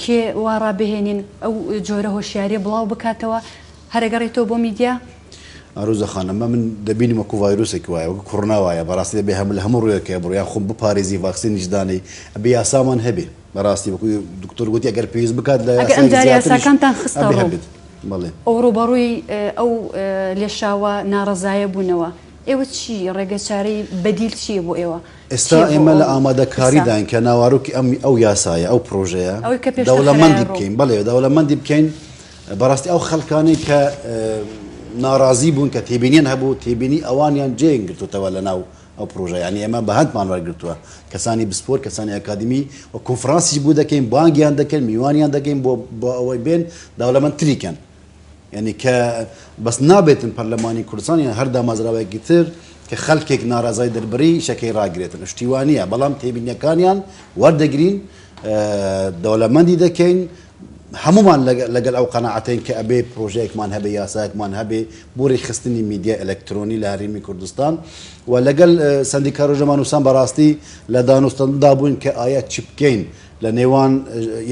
کێ وا ڕابهێنین ئەو جۆرە هۆشیاریە بڵاو بکاتەوە هەر ئەگەڕێتەوە بۆ میدیا؟ ئاروزە خان ئەمە من دەبینم وەکو ڤایرۆسێک وایە وەکو کۆرۆنا وایە بەڕاستی دەبێ هەم لە هەموو ڕوویەکەوە بڕۆ یان خۆم بپارێزی ڤاکسینیش دانێی ئەبێ یاسامان هەبێ بەڕاستی وەکو دکتۆر گوتی ئەگەر پێویست بکات لە ئەگەر ئەم یاسایەک جارە زیاتریش یاساکانتان خستە ئەبێ ڕوو هەبێت بەڵێ. ئەو ڕووبەڕووی ئەو لێشاوە ناڕەزایە بوونەوە ئێوە چی ڕێگەچارەی بەدیل چییە بۆ ئێوە؟ ئێستا چییە بۆ ئێمە لە ئەو پرسە؟ ئامادەکاریداین کە ناوەرۆکی ئەم ئەو یاسایە ئەو پرۆژەیە ئەوەی کە پێشتر خرایە دەوڵەمەندی ڕوو. بکەین بەڵێ دەوڵەمەندی بکەین بەڕاستی ئەو خەڵکانەی کە ناڕازی بوون کە تێبینیان هەبوو تێبینی ئەوانیان جێیان گرتوتەوە لە ناو ئەو پرۆژە یانی ئێمە بە هەندمان وەرگرتووە کەسانی بسپۆر کەسانی ئەکادیمی و کۆنفرانسیش بۆ دەکەین بانگیان دەکەین میوانیان دەکەین بۆ بۆ ئەوەی بێن دەوڵەمەندتری کەن یانی کە بەس نابێتن پەرلەمانی کوردستان یان هەر دامەزراوەیەکی تر کە خەلکێک نارازای دەربڕی ئیشەکەی ڕاگرێتن شتی وا نییە بەڵام تێبینیەکانیان وەردەگرین دەوڵەمەندی دەکەین هەمومان لەگەل ئەو قەناعەتەین کە ئەبێ پرۆژەیەکمان هەبێ یاسایەکمان هەبێ بۆ ڕێکخستنی میدیای ئەلکترۆنی لە هەرێمی کوردستان و لەگەل سەندیکا ڕۆژنامەنووسان بەڕاستی لە دانوستاندا بووین کە ئایا چی بکەین لە نێوان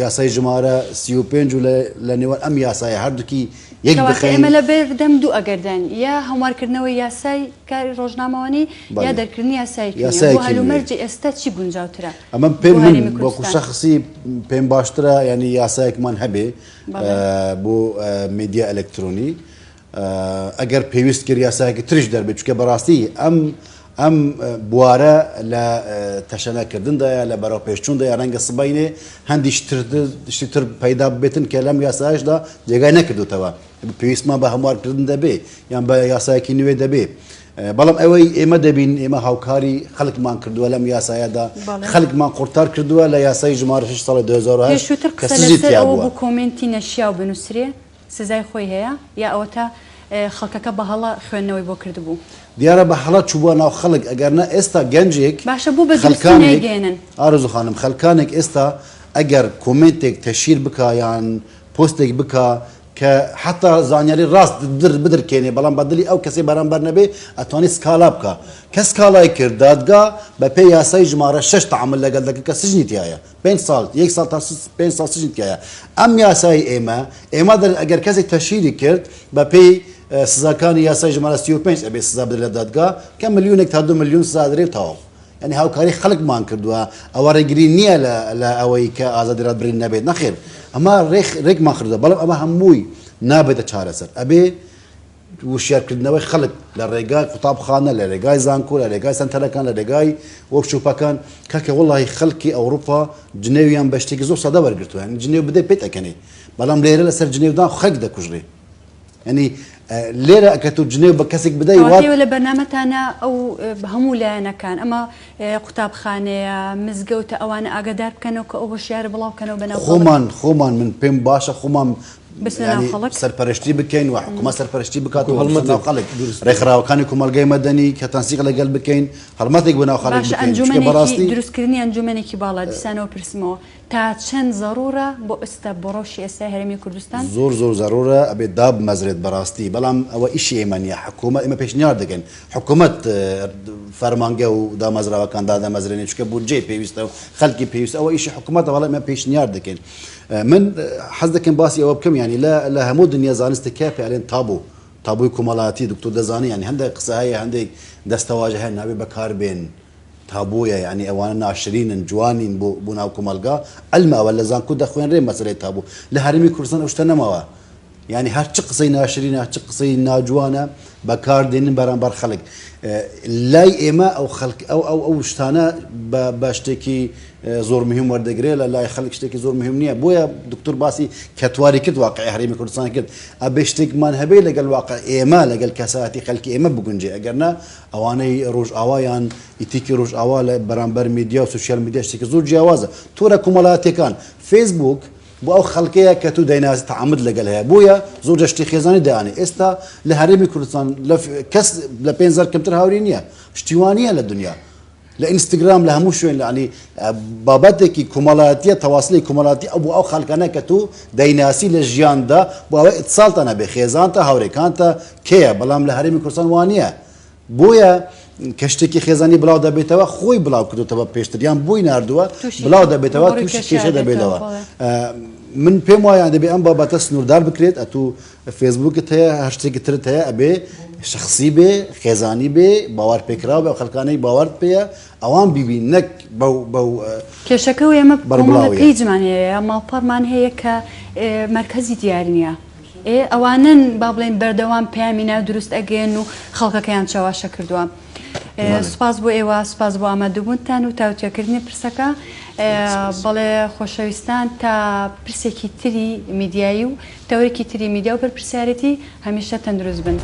یاسای ژمارە 35 و لە نێوان ئەم یاسایە هەردووکی یەک کەواتە بخەین. ئێمە لە بەردەم دوو ئەگەرداین، یا هەموارکردنەوەی یاسای کاری ڕۆژنامەوانی یا بەڵێ. دەرکردنی یاسایەکی نوێ. بۆ یاسایەکی نوێ. هەلومەرجی ئێستا چی گونجاوترە ئەمە پێم بۆ من هەرێمی وەکو کوردستان؟ شەخسی پێم باشترە یانی یاسایەکمان هەبێ بەڵێ. بۆ میدیا ئەلکترۆنی ئەگەر پێویست کرد یاسایەکی تریش دەربێت چونکە بەڕاستی ئەم ئەم بوارە لە تەشەنەکردندایە لە بەرەوپێشچووندایە ڕەنگە سبەینێ هەندی شتی تر پەیدا ببێتن کە لەم یاسایشدا جێگای نەکردوتەوە پێویستمان بە هەموارکردن دەبێ یان بە یاسایەکی نوێ دەبێ بەڵام ئەوەی ئێمە دەبین ئێمە هاوکاری خەڵکمان کردووە لەم یاسایەدا خەڵکمان قورتار کردووە لە یاسای ژمارە 6 ساڵی 2008 پێشووتر کە قسە سزی لەسەر تیا ئەوە بووە. بوو کۆمێنتی نەشیاو بنووسرێ سزای خۆی هەیە یا ئەوەتا خەڵکەکە بە هەڵە خوێندنەوەی بۆ کردبوو؟ دیارە بە هەڵە چووبووە ناو خەڵک ئەگەر نا ئێستا گەنجێک باشە بۆ بە دروستی خەلکانێک نایگەیەنن؟ ئارەزوو خانم خەلکانێک ئێستا ئەگەر کۆمێنتێک تەشهیر بکا یان پۆستێک بکا کە حەتا زانیاری ڕاست بدرکێنێ بەڵام بە دڵی ئەو کەسەی بەرامبەر نەبێ ئەتوانێ سکاڵا بکا کە سکاڵای کرد دادگا بە پێی یاسای ژمارە شەش تەعامول لەگەڵ دەکرد کە سجنی تیایە پێنج ساڵ یەک ساڵ تا پێنج ساڵ سجن تیایە ئەم یاسای ئێمە ئێمە دەڵێن ئەگەر کەسێک تەشهیری کرد بە پێی سزاکانی یاسای ژمارە 35 ئەبێ سزا بدرێت لە دادگا کە ملیۆنێک تا دو ملیۆن سزا دەدرێت و تەواو یعنی هاوکاری خەڵکمان کردووە ئەوە ڕێگری نییە لە لە ئەوەی کە ئازادی ڕادبرین نەبێت نەخێر ئەمە ڕێک ڕێکمان کردووە بەڵام ئەمە هەمووی نابێتە چارەسەر ئەبێ وشیارکردنەوەی خەڵک لە ڕێگای قوتابخانە، لە رێگای زانکۆ، لە رێگای سەنتەرەکان، لە رێگای وۆرکشۆپەکان، کاکە وەڵاهی خەڵکی ئەوڕوپا جنێویان بە شتێکی زۆر سادە وەرگرتووە، یانی جنێو بدەی پێت ئەکەنێ، بەڵام لێرە لەسەر جنێودان خەڵک دەکوژرێ. یانی لێرە ئەگەر تۆ جنێو بە کەسێک بدەی کەواتە وات ئێوە لە بەرنامەتانا ئەو هەموو لایەنەکان ئەمە قوتابخانەیە، مزگەوتە ئەوانە ئاگادار بکەنەوە کە ئەو هۆشیارە بڵاو بکەنەوە بەناو خەڵک؟ خۆمان خۆمان من پێم باشە خۆمان بچنە ناو یانی خەڵک؟ سەرپەرشتی بکەین و حکوومەت سەرپەرشتی بکات و بچنە ناو هەڵمەتێک خەڵک دروست بکەین. ڕێکخراوەکانی کۆمەڵگەی مەدەنی کە تەنسیق لەگەل بکەین هەڵمەتێک بۆ ناو خەڵک باشە بکەین چونکە ئەنجومەنێکی بەڕاستی دروستکردنی ئەنجومەنێکی باڵا دیسانەوە پرسمەوە تا چەند زەڕوڕە بۆ ئێستا بۆ ڕەوشی ئێستای هەرێمی کوردستان؟ زۆر زۆر زەڕوڕە ئەبێت دابمەزرێت بەڕاستی بەڵام ئەوە ئیشی ئێمە نیە حکوومەت ئێمە پێشنیار دەکەین حکوومەت فەرمانگە و دامەزراوەکان دادەمەزرێنێت چونکە بودجەی پێویستە و خەلکی پێویستە ئەوە ئیشی حکوومەتە بەڵام ئێمە پێشنیار دەکەین من حەز دەکەم باسی ئەوە بکەم یانی لە لە هەموو دنیا زانستێک هەیە پێ ئەلێن تابۆ تابۆی کۆمەڵایەتی دکتۆر دەزانێ یانی هەندێک قسە هەیە هەندێک دەستەواژە هەیە نابێ بەکار بێن تابۆیە یانی ئەوانە ناشرینن جوانین بۆ بۆ ناو کۆمەڵگا عەلمە ئەوە لە زانکۆ دەخوێنرێ مەسەلەی تابۆ لە هەرێمی کوردستان ئەو شتە نەماوە یانی هەر چ قسەی ناشرینە چ قسەی ناجوانە. بەکار دێنن بەرامبەر خەڵک لای ئێمە ئەو خەڵک ئەو ئەو ئەو شتانە بە بە شتێکی زۆر مهم وەردەگرێ لە لای خەڵک شتێکی زۆر مهم نییە بۆیە دکتۆر باسی کەتواری کرد واقعی هەرێمی کوردستان کرد ئەبێ شتێکمان هەبێ لەگەڵ واقع ئێمە لەگەل کەسایەتی خەلکی ئێمە بگونجێ ئەگەر نا ئەوانەی ڕۆژئاوا یان ئیتیکی ڕۆژئاوا لە بەرامبەر میدیا و سوسیال میدیا شتێکی زۆر جیاوازە تۆرە کۆمەڵاتیەکان فەیسبوک بۆ ئەو خەڵکەیە کە تو دەیناسی تەعاملت لەگەل هەیە بۆیە زۆر جار شتی خێزانی دایانێ ئێستا لە هەرێمی کوردستان لە کەس لە 5000 کەمتر هاوری نییە شتی وا نییە لە دنیا لە ئینستاگرام لە هەموو شوێن لەعنی بابەتێکی کۆمەڵاتیە تەواصلی کۆمەڵاتی ئەو بۆ ئەو خەڵکانە کە تو دەیناسی لە ژیاندا بۆ ئەوەی ئیتساڵتان هەبێ خێزانتە هاورێکانتە کێیە بەڵام لە هەرێمی کوردستان وا نییە بۆیە کە شتێکی خێزانی بڵاو دەبێتەوە خۆی بڵاو کردوتەوە پێشتر یان بۆی ناردووە بڵاو دەبێتەوە تووشی کێشە دەبێتەوە من پێم وایە دەبێ ئەم بابەتە سنووردار بکرێت ئەتوو فێسبووکت هەیە هەر شتێکی ترت هەیە ئەبێ شخصی بێ خێزانی بێ باوەڕ پێکراو بێ خەڵکانەی باوەڕت پێیە ئەوان بیبین نەک بەو بەو کێشەکە و ئێمە کۆمەڵە page مان هەیە ماڵپەڕمان هەیە کە مەرکەزی دیار نییە ئێ ئەوانەن با بڵێین بەردەوام پەیامی نا دروست ئەگەیەن و خەڵکەکەیان چەواشە کردووە. سوپاس بۆ ئێوە، سوپاس بۆ ئامادەبوونتان و تاوتوێکردنی پرسەکە. بەڵێ خۆشەویستان تا پرسێکی تری میدیایی و تەوەرێکی تری میدیا و بەرپرسیارێتی هەمیشە تەندروست بن.